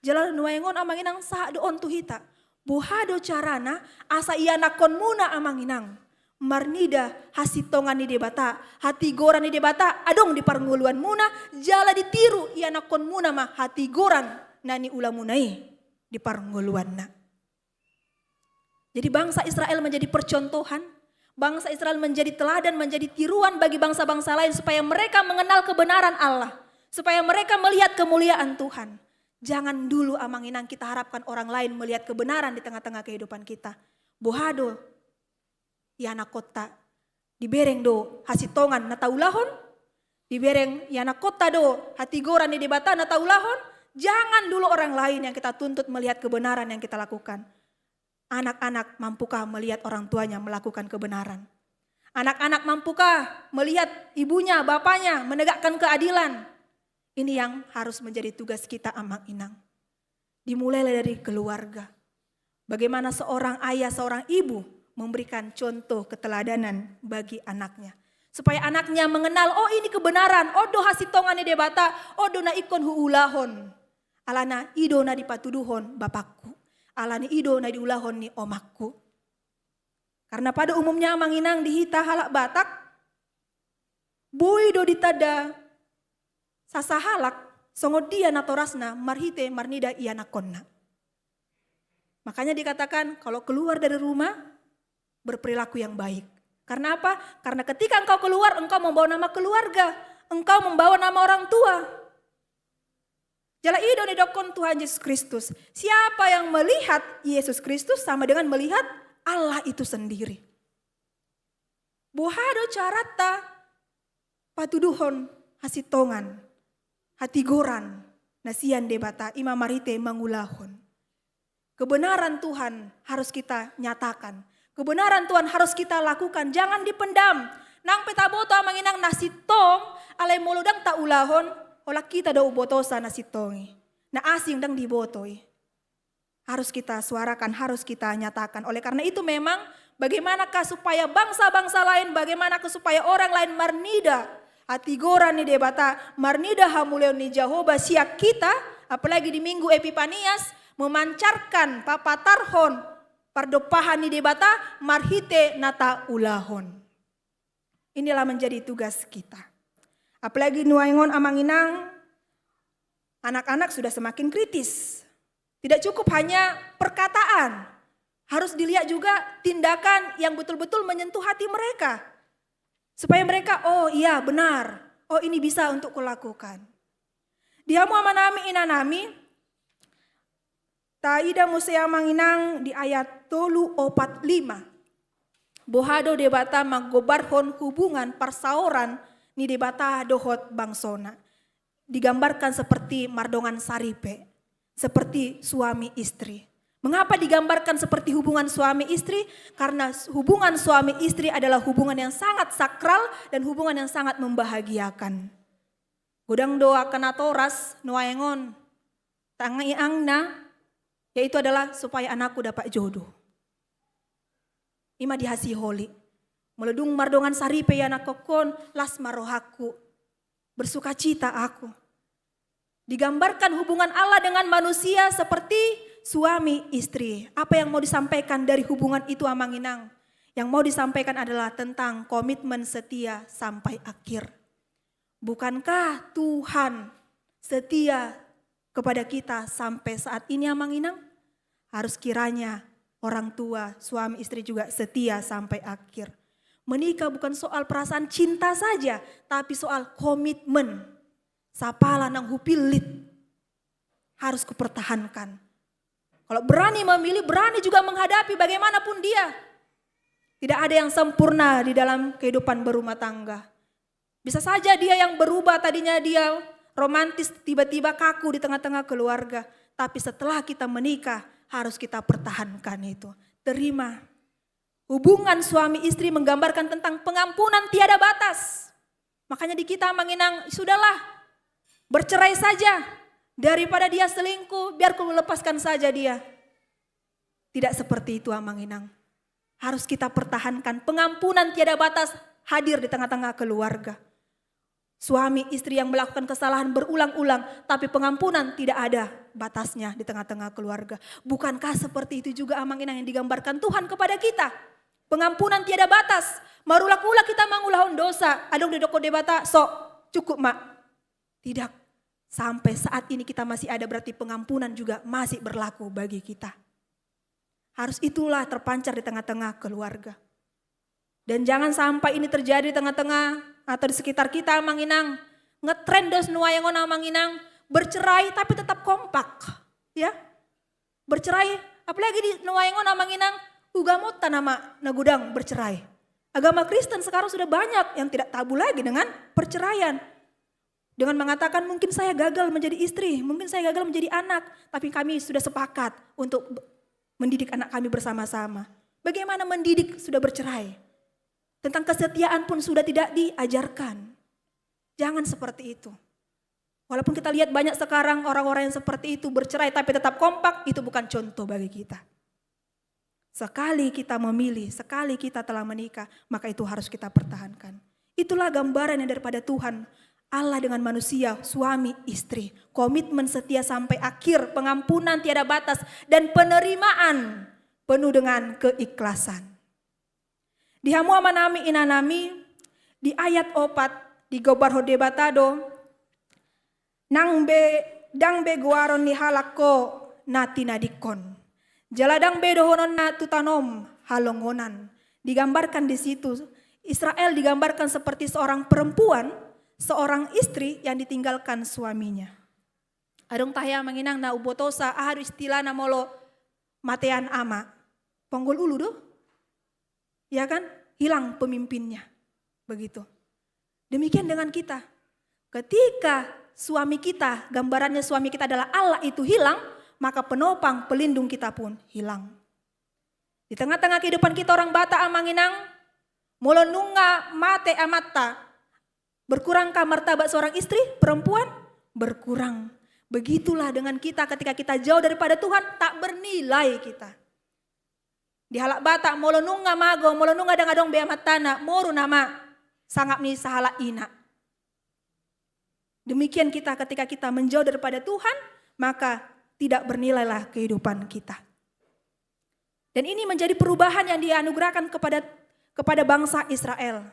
Jala nuaeng on, amang inang, sahat do on tu hita. Boha do carana asa ianakkonmuna, amang inang, marnida hasintongan ni Debata, hatigoran ni Debata adong di parngoluanmuna, jala ditiru ianakkonmuna ma hatigoran na niulamuna i di parngoluanna. Jadi bangsa Israel menjadi percontohan, bangsa Israel menjadi teladan, menjadi tiruan bagi bangsa-bangsa lain supaya mereka mengenal kebenaran Allah, supaya mereka melihat kemuliaan Tuhan. Jangan dulu, amang inang, kita harapkan orang lain melihat kebenaran di tengah-tengah kehidupan kita. Boha do ianakkonta, dibereng do hasintongan na taulahon, dibereng ianakkonta do hatigoran ni Debata na taulahon. Jangan dulu orang lain yang kita tuntut melihat kebenaran yang kita lakukan. Anak-anak mampukah melihat orang tuanya melakukan kebenaran? Anak-anak mampukah melihat ibunya, bapaknya menegakkan keadilan? Ini yang harus menjadi tugas kita, amang inang. Dimulailah dari keluarga. Bagaimana seorang ayah, seorang ibu memberikan contoh keteladanan bagi anaknya, supaya anaknya mengenal, oh, ini kebenaran, on do hasintongan ni Debata, on do na ingkon huulahon. Alana i do na dipatuduhon bapakku, alana i do na diulahon ni omakku. Karena pada umumnya, amang inang, di hita halak Batak, boi do ditanda sasahalak songon dia natorasna marhite marnida ianakkonna. Makanya dikatakan, kalau keluar dari rumah, berperilaku yang baik. Karena apa? Karena ketika engkau keluar, engkau membawa nama keluarga, engkau membawa nama orang tua. Jala i do na didokkon Tuhan Yesus Kristus. Siapa yang melihat Yesus Kristus sama dengan melihat Allah itu sendiri. Boha do caranta patuduhon hasintongan, hatigoran na sian Debata, i ma marhite mangulahon. Kebenaran Tuhan harus kita nyatakan. Kebenaran Tuhan harus kita lakukan. Jangan dipendam. Nang pe taboto, amang inang, na sintong, alai molo ndang taulahon, holan hita do umbotosa na sintong i. Na asing ndang diboto i. Harus kita suarakan, harus kita nyatakan. Oleh karena itu memang bagaimanakah supaya bangsa-bangsa lain, bagaimanakah supaya orang lain marnida hatigoran ni Debata, marnida hamuliaon ni Jahowa sian hita, apalagi di Minggu Epipanias, memancarkan, papatarhon pardompahan ni Debata marhite na taulahon. Inilah menjadi tugas kita. Apalagi nuaeng on, amang inang, anak-anak sudah semakin kritis. Tidak cukup hanya perkataan, harus dilihat juga tindakan yang betul-betul menyentuh hati mereka. Supaya mereka, oh iya, benar, oh, ini bisa untuk kulakukan. Di hamu amanami, inanami, taida muse, amang inang, di ayat tolu, opat, lima. Boha do Debata manggombarhon hubungan parsaoran ni Debata dohot bangsona. Digambarkan seperti mardongan saripe, seperti suami istri. Mengapa digambarkan seperti hubungan suami istri? Karena hubungan suami istri adalah hubungan yang sangat sakral dan hubungan yang sangat membahagiakan. Godang do angka natoras nuaeng on tangiangna, yaitu adalah supaya anakku dapat jodoh. Ima di hasiholi. Molo dung mardongan saripe ia anakkokkon, las ma rohangku. Bersukacita aku. Digambarkan hubungan Allah dengan manusia seperti suami istri. Apa yang mau disampaikan dari hubungan itu, Amang Inang? Yang mau disampaikan adalah tentang komitmen setia sampai akhir. Bukankah Tuhan setia kepada kita sampai saat ini, Amang Inang? Harus kiranya orang tua, suami istri juga setia sampai akhir. Menikah bukan soal perasaan cinta saja, tapi soal komitmen. Sapala nang hupillit harus kupertahankan. Kalau berani memilih, berani juga menghadapi bagaimanapun dia. Tidak ada yang sempurna di dalam kehidupan berumah tangga. Bisa saja dia yang berubah, tadinya dia romantis, tiba-tiba kaku di tengah-tengah keluarga. Tapi setelah kita menikah, harus kita pertahankan itu. Terima. Hubungan suami istri menggambarkan tentang pengampunan tiada batas. Makanya di kita, Amang Inang, sudahlah, bercerai saja. Daripada dia selingkuh, biar ku lepaskan saja dia. Tidak seperti itu, Amang Inang. Harus kita pertahankan pengampunan tiada batas hadir di tengah-tengah keluarga. Suami istri yang melakukan kesalahan berulang-ulang, tapi pengampunan tidak ada batasnya di tengah-tengah keluarga. Bukankah seperti itu juga, Amang Inang, yang digambarkan Tuhan kepada kita? Pengampunan tiada batas. Marulak-ulak kita mangulahon dosa, adong didok Debata, so, cukup ma. Tidak. Sampai saat ini kita masih ada, berarti pengampunan juga masih berlaku bagi kita. Harus itulah terpancar di tengah-tengah keluarga. Dan jangan sampai ini terjadi di tengah-tengah atau di sekitar kita, Amang Inang. Ngetren dos nuaeng on, Amang Inang, bercerai tapi tetap kompak. Ya. Bercerai, apalagi di nuaeng on, Amang Inang, ugamonta nama na godang bercerai. Agama Kristen sekarang sudah banyak yang tidak tabu lagi dengan perceraian. Dengan mengatakan, "Mungkin saya gagal menjadi istri, mungkin saya gagal menjadi anak, tapi kami sudah sepakat untuk b-, mendidik anak kami bersama-sama." Bagaimana mendidik sudah bercerai? Tentang kesetiaan pun sudah tidak diajarkan. Jangan seperti itu. Walaupun kita lihat banyak sekarang orang-orang yang seperti itu bercerai tapi tetap kompak, itu bukan contoh bagi kita. Sekali kita memilih, sekali kita telah menikah, maka itu harus kita pertahankan. Itulah gambaran yang daripada Tuhan, Allah dengan manusia, suami, istri. Komitmen setia sampai akhir, pengampunan tiada batas, dan penerimaan penuh dengan keikhlasan. Di hamu amanami, inanami, di ayat opat digombarhon Debata do, nang be, ndang be goaron ni halak ho na tinadingkon. Jala ndang be dohononna tu tanom halongonan. Digambarkan di situ, Israel digambarkan seperti seorang perempuan, seorang istri yang ditinggalkan suaminya. Adong tahe, Amang Inang, na umbotosa, aha do istilahna molo matean ama? Ponggol ulu do? Ya kan? Hilang pemimpinnya. Begitu. Demikian dengan kita. Ketika suami kita, gambarannya suami kita adalah Allah itu hilang, maka penopang, pelindung kita pun hilang. Di tengah-tengah kehidupan kita orang Batak, Amang Inang, molo nunga mate amanta, berkurangkah martabat seorang istri, perempuan? Berkurang. Begitulah dengan kita, ketika kita jauh daripada Tuhan, tak bernilai kita. Di halak Batak, molo nunga mago, molo nunga ndang adong be amantana, moru nama sangap ni sahalak ina. Demikian kita, ketika kita menjauh daripada Tuhan, maka tidak bernilailah kehidupan kita. Dan ini menjadi perubahan yang dianugerahkan kepada, kepada bangsa Israel.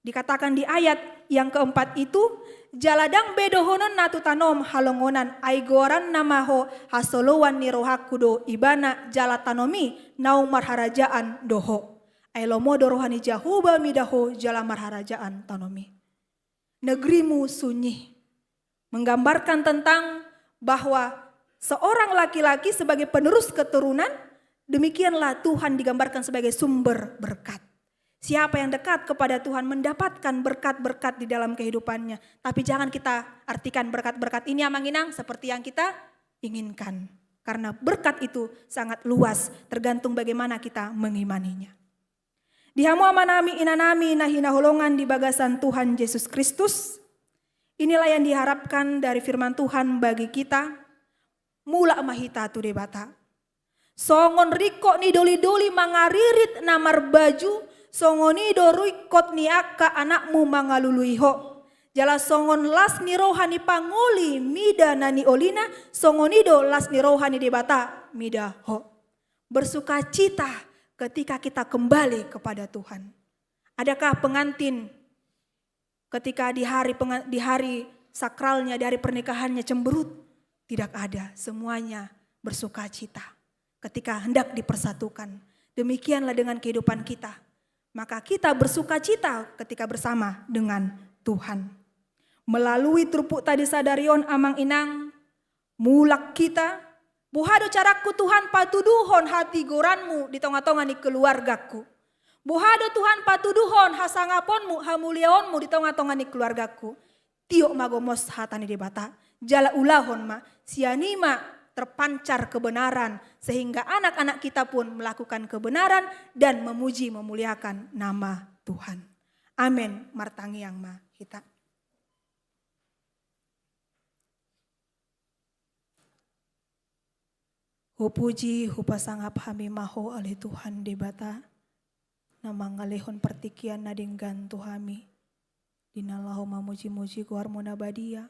Dikatakan di ayat yang keempat itu, jala ndang be dohononna tu tanom halongonan, ai goaranna ma ho hasoloan ni rohangku do, ibana jala tanom i naung marharajaan do ho. Ai lomo do roha ni Jahowa mida ho jala marharajaan tanom i. Negerimu sunyi. Menggambarkan tentang bahwa seorang laki-laki sebagai penerus keturunan, demikianlah Tuhan digambarkan sebagai sumber berkat. Siapa yang dekat kepada Tuhan mendapatkan berkat-berkat di dalam kehidupannya. Tapi jangan kita artikan berkat-berkat ini, Amang Inang, seperti yang kita inginkan. Karena berkat itu sangat luas, tergantung bagaimana kita mengimaninya. Di hamu amanami, inanami na hinaholongan di bagasan Tuhan Jesus Kristus, inilah yang diharapkan dari firman Tuhan bagi kita. Mulak ma hita tu Debata. Songon ringkot ni doli-doli mangaririt na marbaju, songon i do ringkot ni angka anakmu mangalului ho. Jala songon las ni roha ni pangoli mida na niolina, songon i do las ni roha ni Debata mida ho. Bersukacita ketika kita kembali kepada Tuhan. Adakah pengantin ketika di hari penga-, di hari sakralnya, di hari pernikahannya cemberut? Tidak ada. Semuanya bersukacita ketika hendak dipersatukan. Demikianlah dengan kehidupan kita. Maka kita bersukacita ketika bersama dengan Tuhan. Melalui turpukta di sadari on, Amang Inang, mulak hita. Boha do carangku, Tuhan, patuduhon hatigoranmu di tonga-tonga ni keluargaku? Boha do, Tuhan, patuduhon hasangaponmu, hamuliaonmu di tonga-tonga ni keluargaku? Tiop ma gomos hata ni Debata, jala ulahon ma, sian i ma terpancar kebenaran, sehingga anak-anak kita pun melakukan kebenaran dan memuji memuliakan nama Tuhan. Amen. Martangiang ma hita. Hupuji, hupasangap hami ma Ho, ale Tuhan Debata, na mangalehon partingkian na denggan tu hami, di na laho mamuji-muji goarmu na badia,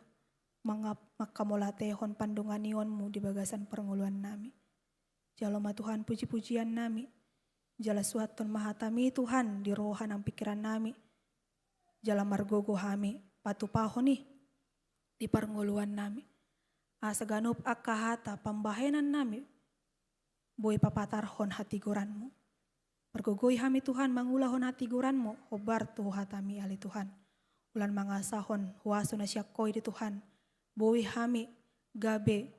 mangap-, mangkamauliatehon pandonganionmu di bagasan parngoluan nami. Jalo ma Tuhan puji-pujian nami, jala suhathon ma hatami Tuhan di roha nang pingkiran nami, jala margogo hami patupahon i di parngoluan nami. Asa ganup angka hata pambahenan nami boi papatarhon hatigoranmu. Pargogoi hami Tuhan mangulahon hatigoranmu, hombar tu hatami ale Tuhan. Ulang mangasahon huaso na sian Ho i di Tuhan, boi hami gabe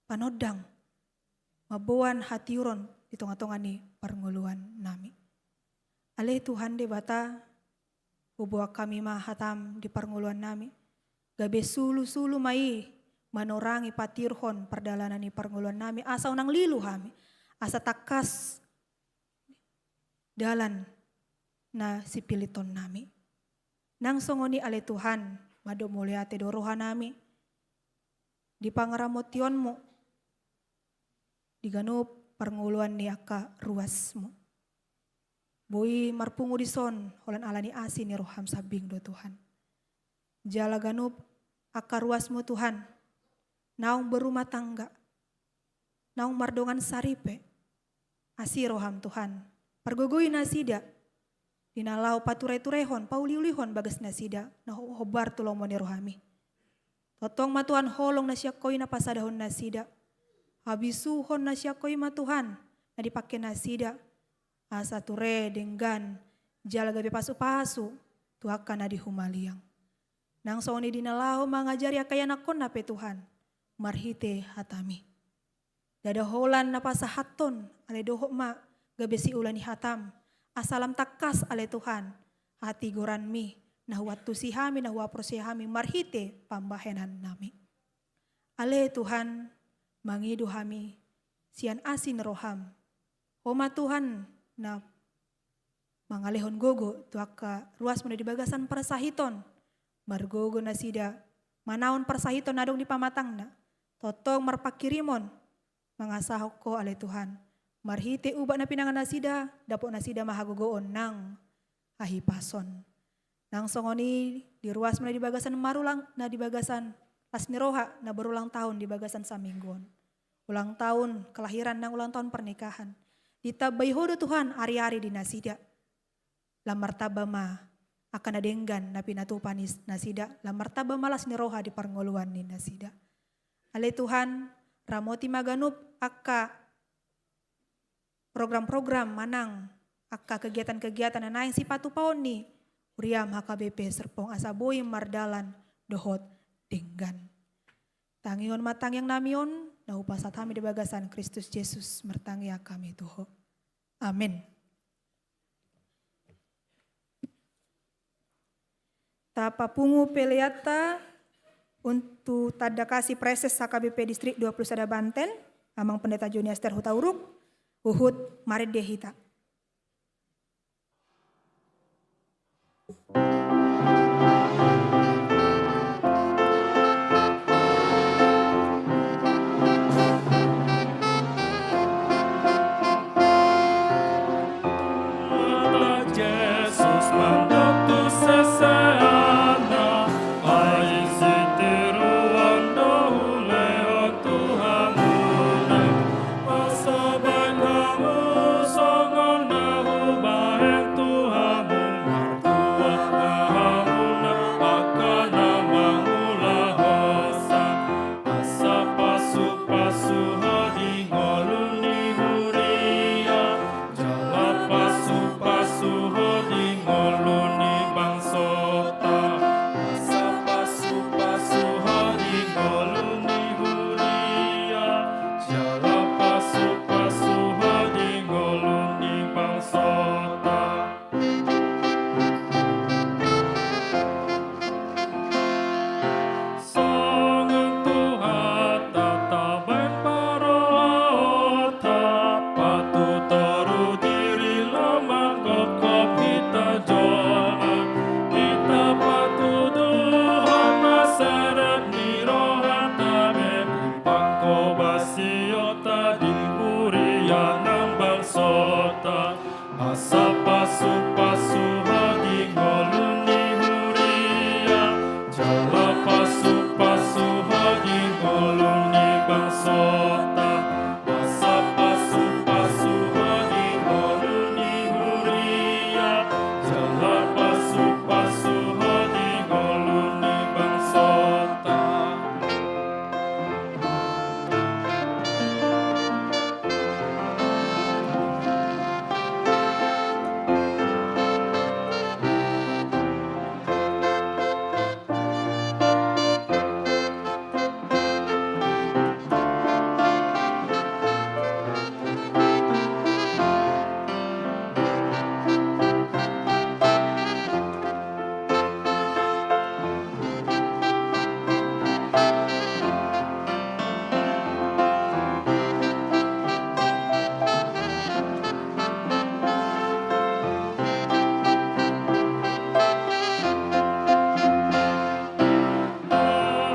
panondang, mamboan hatiuron di tonga-tonga ni parngoluan nami. Ale Tuhan Debata, huboan hami ma hatam di parngoluan nami, gabe sulu-sulu ma i manorangi patiurhon pardalanan ni parngoluan nami, asa unang lilu hami, asa tangkas dalan na sipiliton nami. Nang songon i ale Tuhan, mandok mauliate do roha nami di pangaramotionmu di ganup parngoluan ni angka ruasmu. Boi marpungu dison holan ala ni asi ni roham sambing do Tuhan. Jala ganup angka ruasmu Tuhan, naung berumah tangga, naung mardongan saripe, asi roham Tuhan, pargogoi nasida, di na laho pature-turehon, pauli-ulihon bagas nasida, na ho-, hombar tu lomo ni rohami. Tongtong ma Tuhan holong na sian Ho i na pasadahon nasida, habisuhon na sian Ho i ma Tuhan na dipangke nasida, asa ture denggan, jala gabe pasu-pasu tu angka na di humaliang. Nang songon i di na laho mangajari angka ianakhonna pe Tuhan, marhite hatami. Ndada holan na pasahathon, ale dohot ma gabe siula ni hatam, asa lam tangkas ale Tuhan, hatigoranmi, na huantusi hami, na huaporseai hami, marhite pambahenan nami. Ale Tuhan, mangido hami, sian asi ni roham. Ho ma Tuhan, na mangalehon gogo tu angka ruasmu na di bagasan parsahiton, margogo nasida manaon parsahiton na adong di pamatangna, tongtong marpangkirimon, mangasahon Ho ale Tuhan, marhite ubat na pinangan nasida, dapot nasida ma hagogoon nang hahipason. Nang songon i di ruasmu na di bagasan marulang, na di bagasan las ni roha, na berulang tahun di bagasan saminggu on. Ulang tahun kelahiran nang ulang tahun pernikahan. Ditambai Ho do Tuhan ari-ari di nasida. Lam martamba ma angka na denggan na pinatupa ni nasida, lam martamba ma las ni roha di parngoluan ni nasida. Ale Tuhan, ramoti ma ganup angka program-program manang angka kegiatan-kegiatan na naeng sipatupaon ni huriam H K B P Serpong asa boi mardalan dohot denggan. Tangihon ma tangiang nami on, na hupasahat hami di bagasan Kristus Jesus, martangiang hami tu Ho. Amen. Tapapungu peleanta Untuk tanda kasih Praeses H K B P Distrik dua puluh sada Banten, Amang Pendeta Joni Aster Hutauruk, huhut marende hita. Tuhanta Jesus mandok tu siseanna, ai sitiruon do hulehon tu hamuna, asa baen hamu songon na hubaen tu hamu. Martua ma hamuna angka na mangulahonsa, asa pasupasu ho di ngolu ni huria, jala pasupasu ho di ngolu ni bangsota. Asa pasupasu ho di ngolu ni huria, jala pasupasu ho di ngolu ni bangsota. Songon Tuhanta tabaen parrohaonta, patutoru diri lam manggokhop hita jolma. Hita patuduhon ma serep ni rohanta be, panghobasionta di huria nang bangsota. Asa pasupasu ho di ngolu ni huria, jala pasupasu ho di ngolu ni bangsota. Asa pasupasu ho di ngolu ni huria, jala pasupasu ho di ngolu ni bangsota.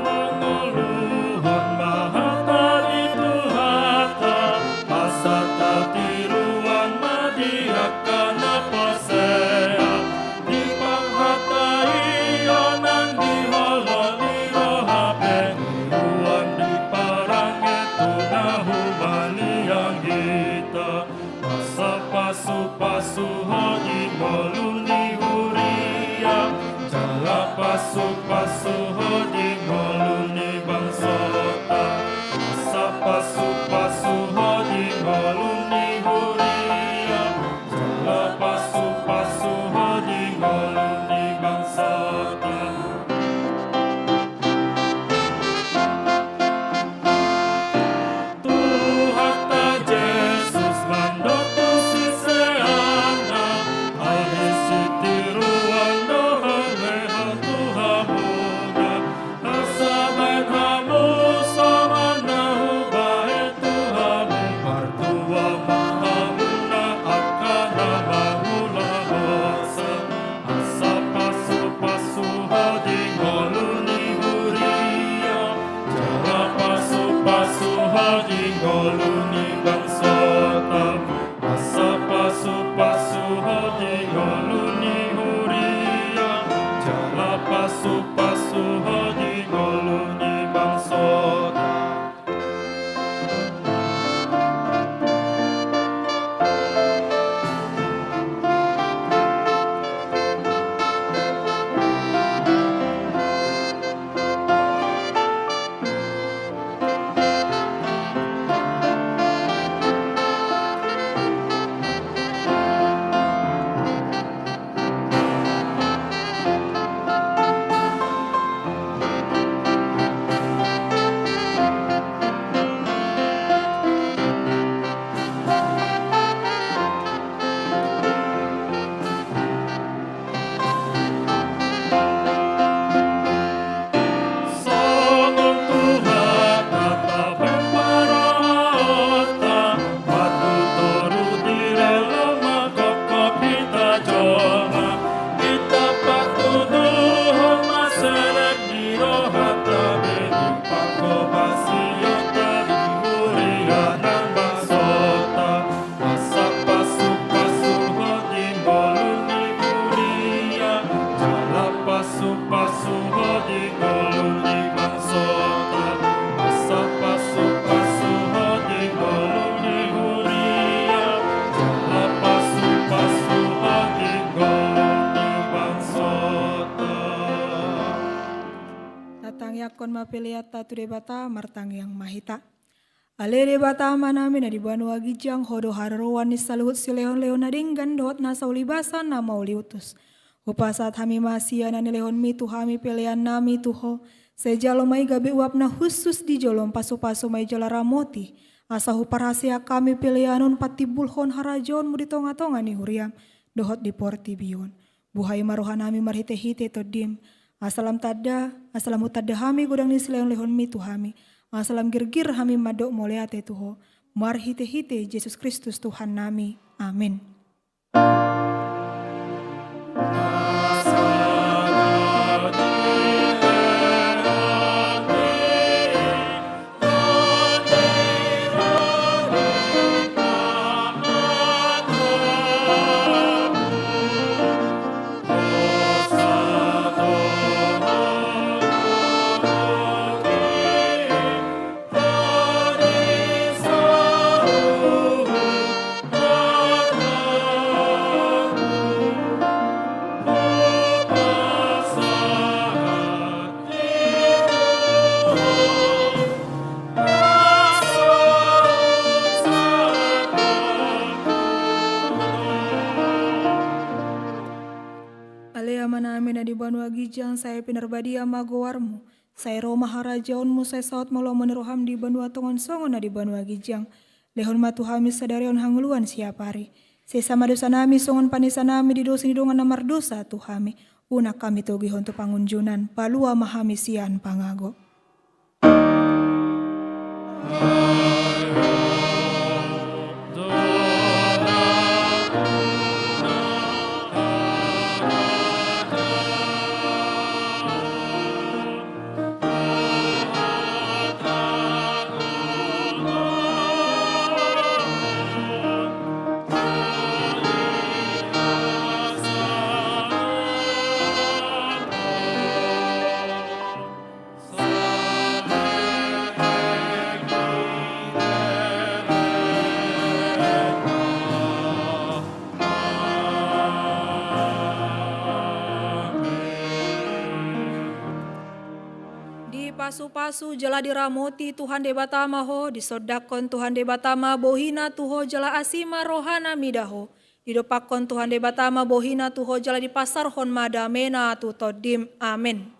Hangoluhon ma hata ni Tuhanta, asa tatiruon ma di angka na porsea. Di panghataion nang di holong ni roha pe, tiruon di parange tu na humaliang hita. Asa pasupasu ho di ngolu ni huria, jala pasupasu ho di ngolu ni bangsota. Asa pasupasu ho di ngolu ni huria, jala pasupasu ho di ngolu ni bangsota. Tuhanta Jesus mandok tu siseanna, ai sitiruon do hulehon tu hamuna, asa baen hamu songon na hubaen tu hamu. Martua ma hamuna angka na mangulahonsa, asa pasupasu ho di ngolu ni huria, jala pasupasu ho di ngolu ni bangsota. Asa pasupasu ho di ngolu ni huria, jala pasupasu ho di ngolu ni bangsota. Angkon ma peleanta tu Debata, martangiang ma hita. Ale Debata Amanami na di banua ginjang, Ho do haroroan ni saluhut silehonlehon na denggan dohot na saulibasa na mauliutus. Hupasahat hami ma sian na nilehonmi tu hami peleannami tu Ho. Sai jalo ma i gabe uap na hushus di jolom, pasupasu ma i jala ramoti, asa huparhaseang hami pelean on patimbulhon harajaonmu di tongatonga ni huriam dohot di portibi on. Buhai ma rohanami marhitehite Tondim, asa lam tanda, asa lam hutanda hami godang ni silehonlehonmi tu hami, asa lam girgir hami mandok mauliate tu Ho, marhitehite Jesus Kristus Tuhannami. Amen. Ale Amanami na di banua ginjang, sai pinarbadia ma goarmu. Sai ro ma harajaonmu, sai saut ma lomo ni roham di banua tonga on songon na di banua ginjang. Lehon ma tu hami sadari on hangoluan siapari. Sesa ma dosanami songon panesanami di dosa ni dongan na mardosa tu hami. Unang hami togihon tu pangunjunan, palua ma hami sian pangago. Dipasupasu jala diramoti Tuhan Debata ma ho, disondangkon Tuhan Debata ma bohina tu ho jala asi ma rohana mida ho. Didompakkon Tuhan Debata ma bohina tu ho jala dipasarhon ma damena tu tondim. Amen.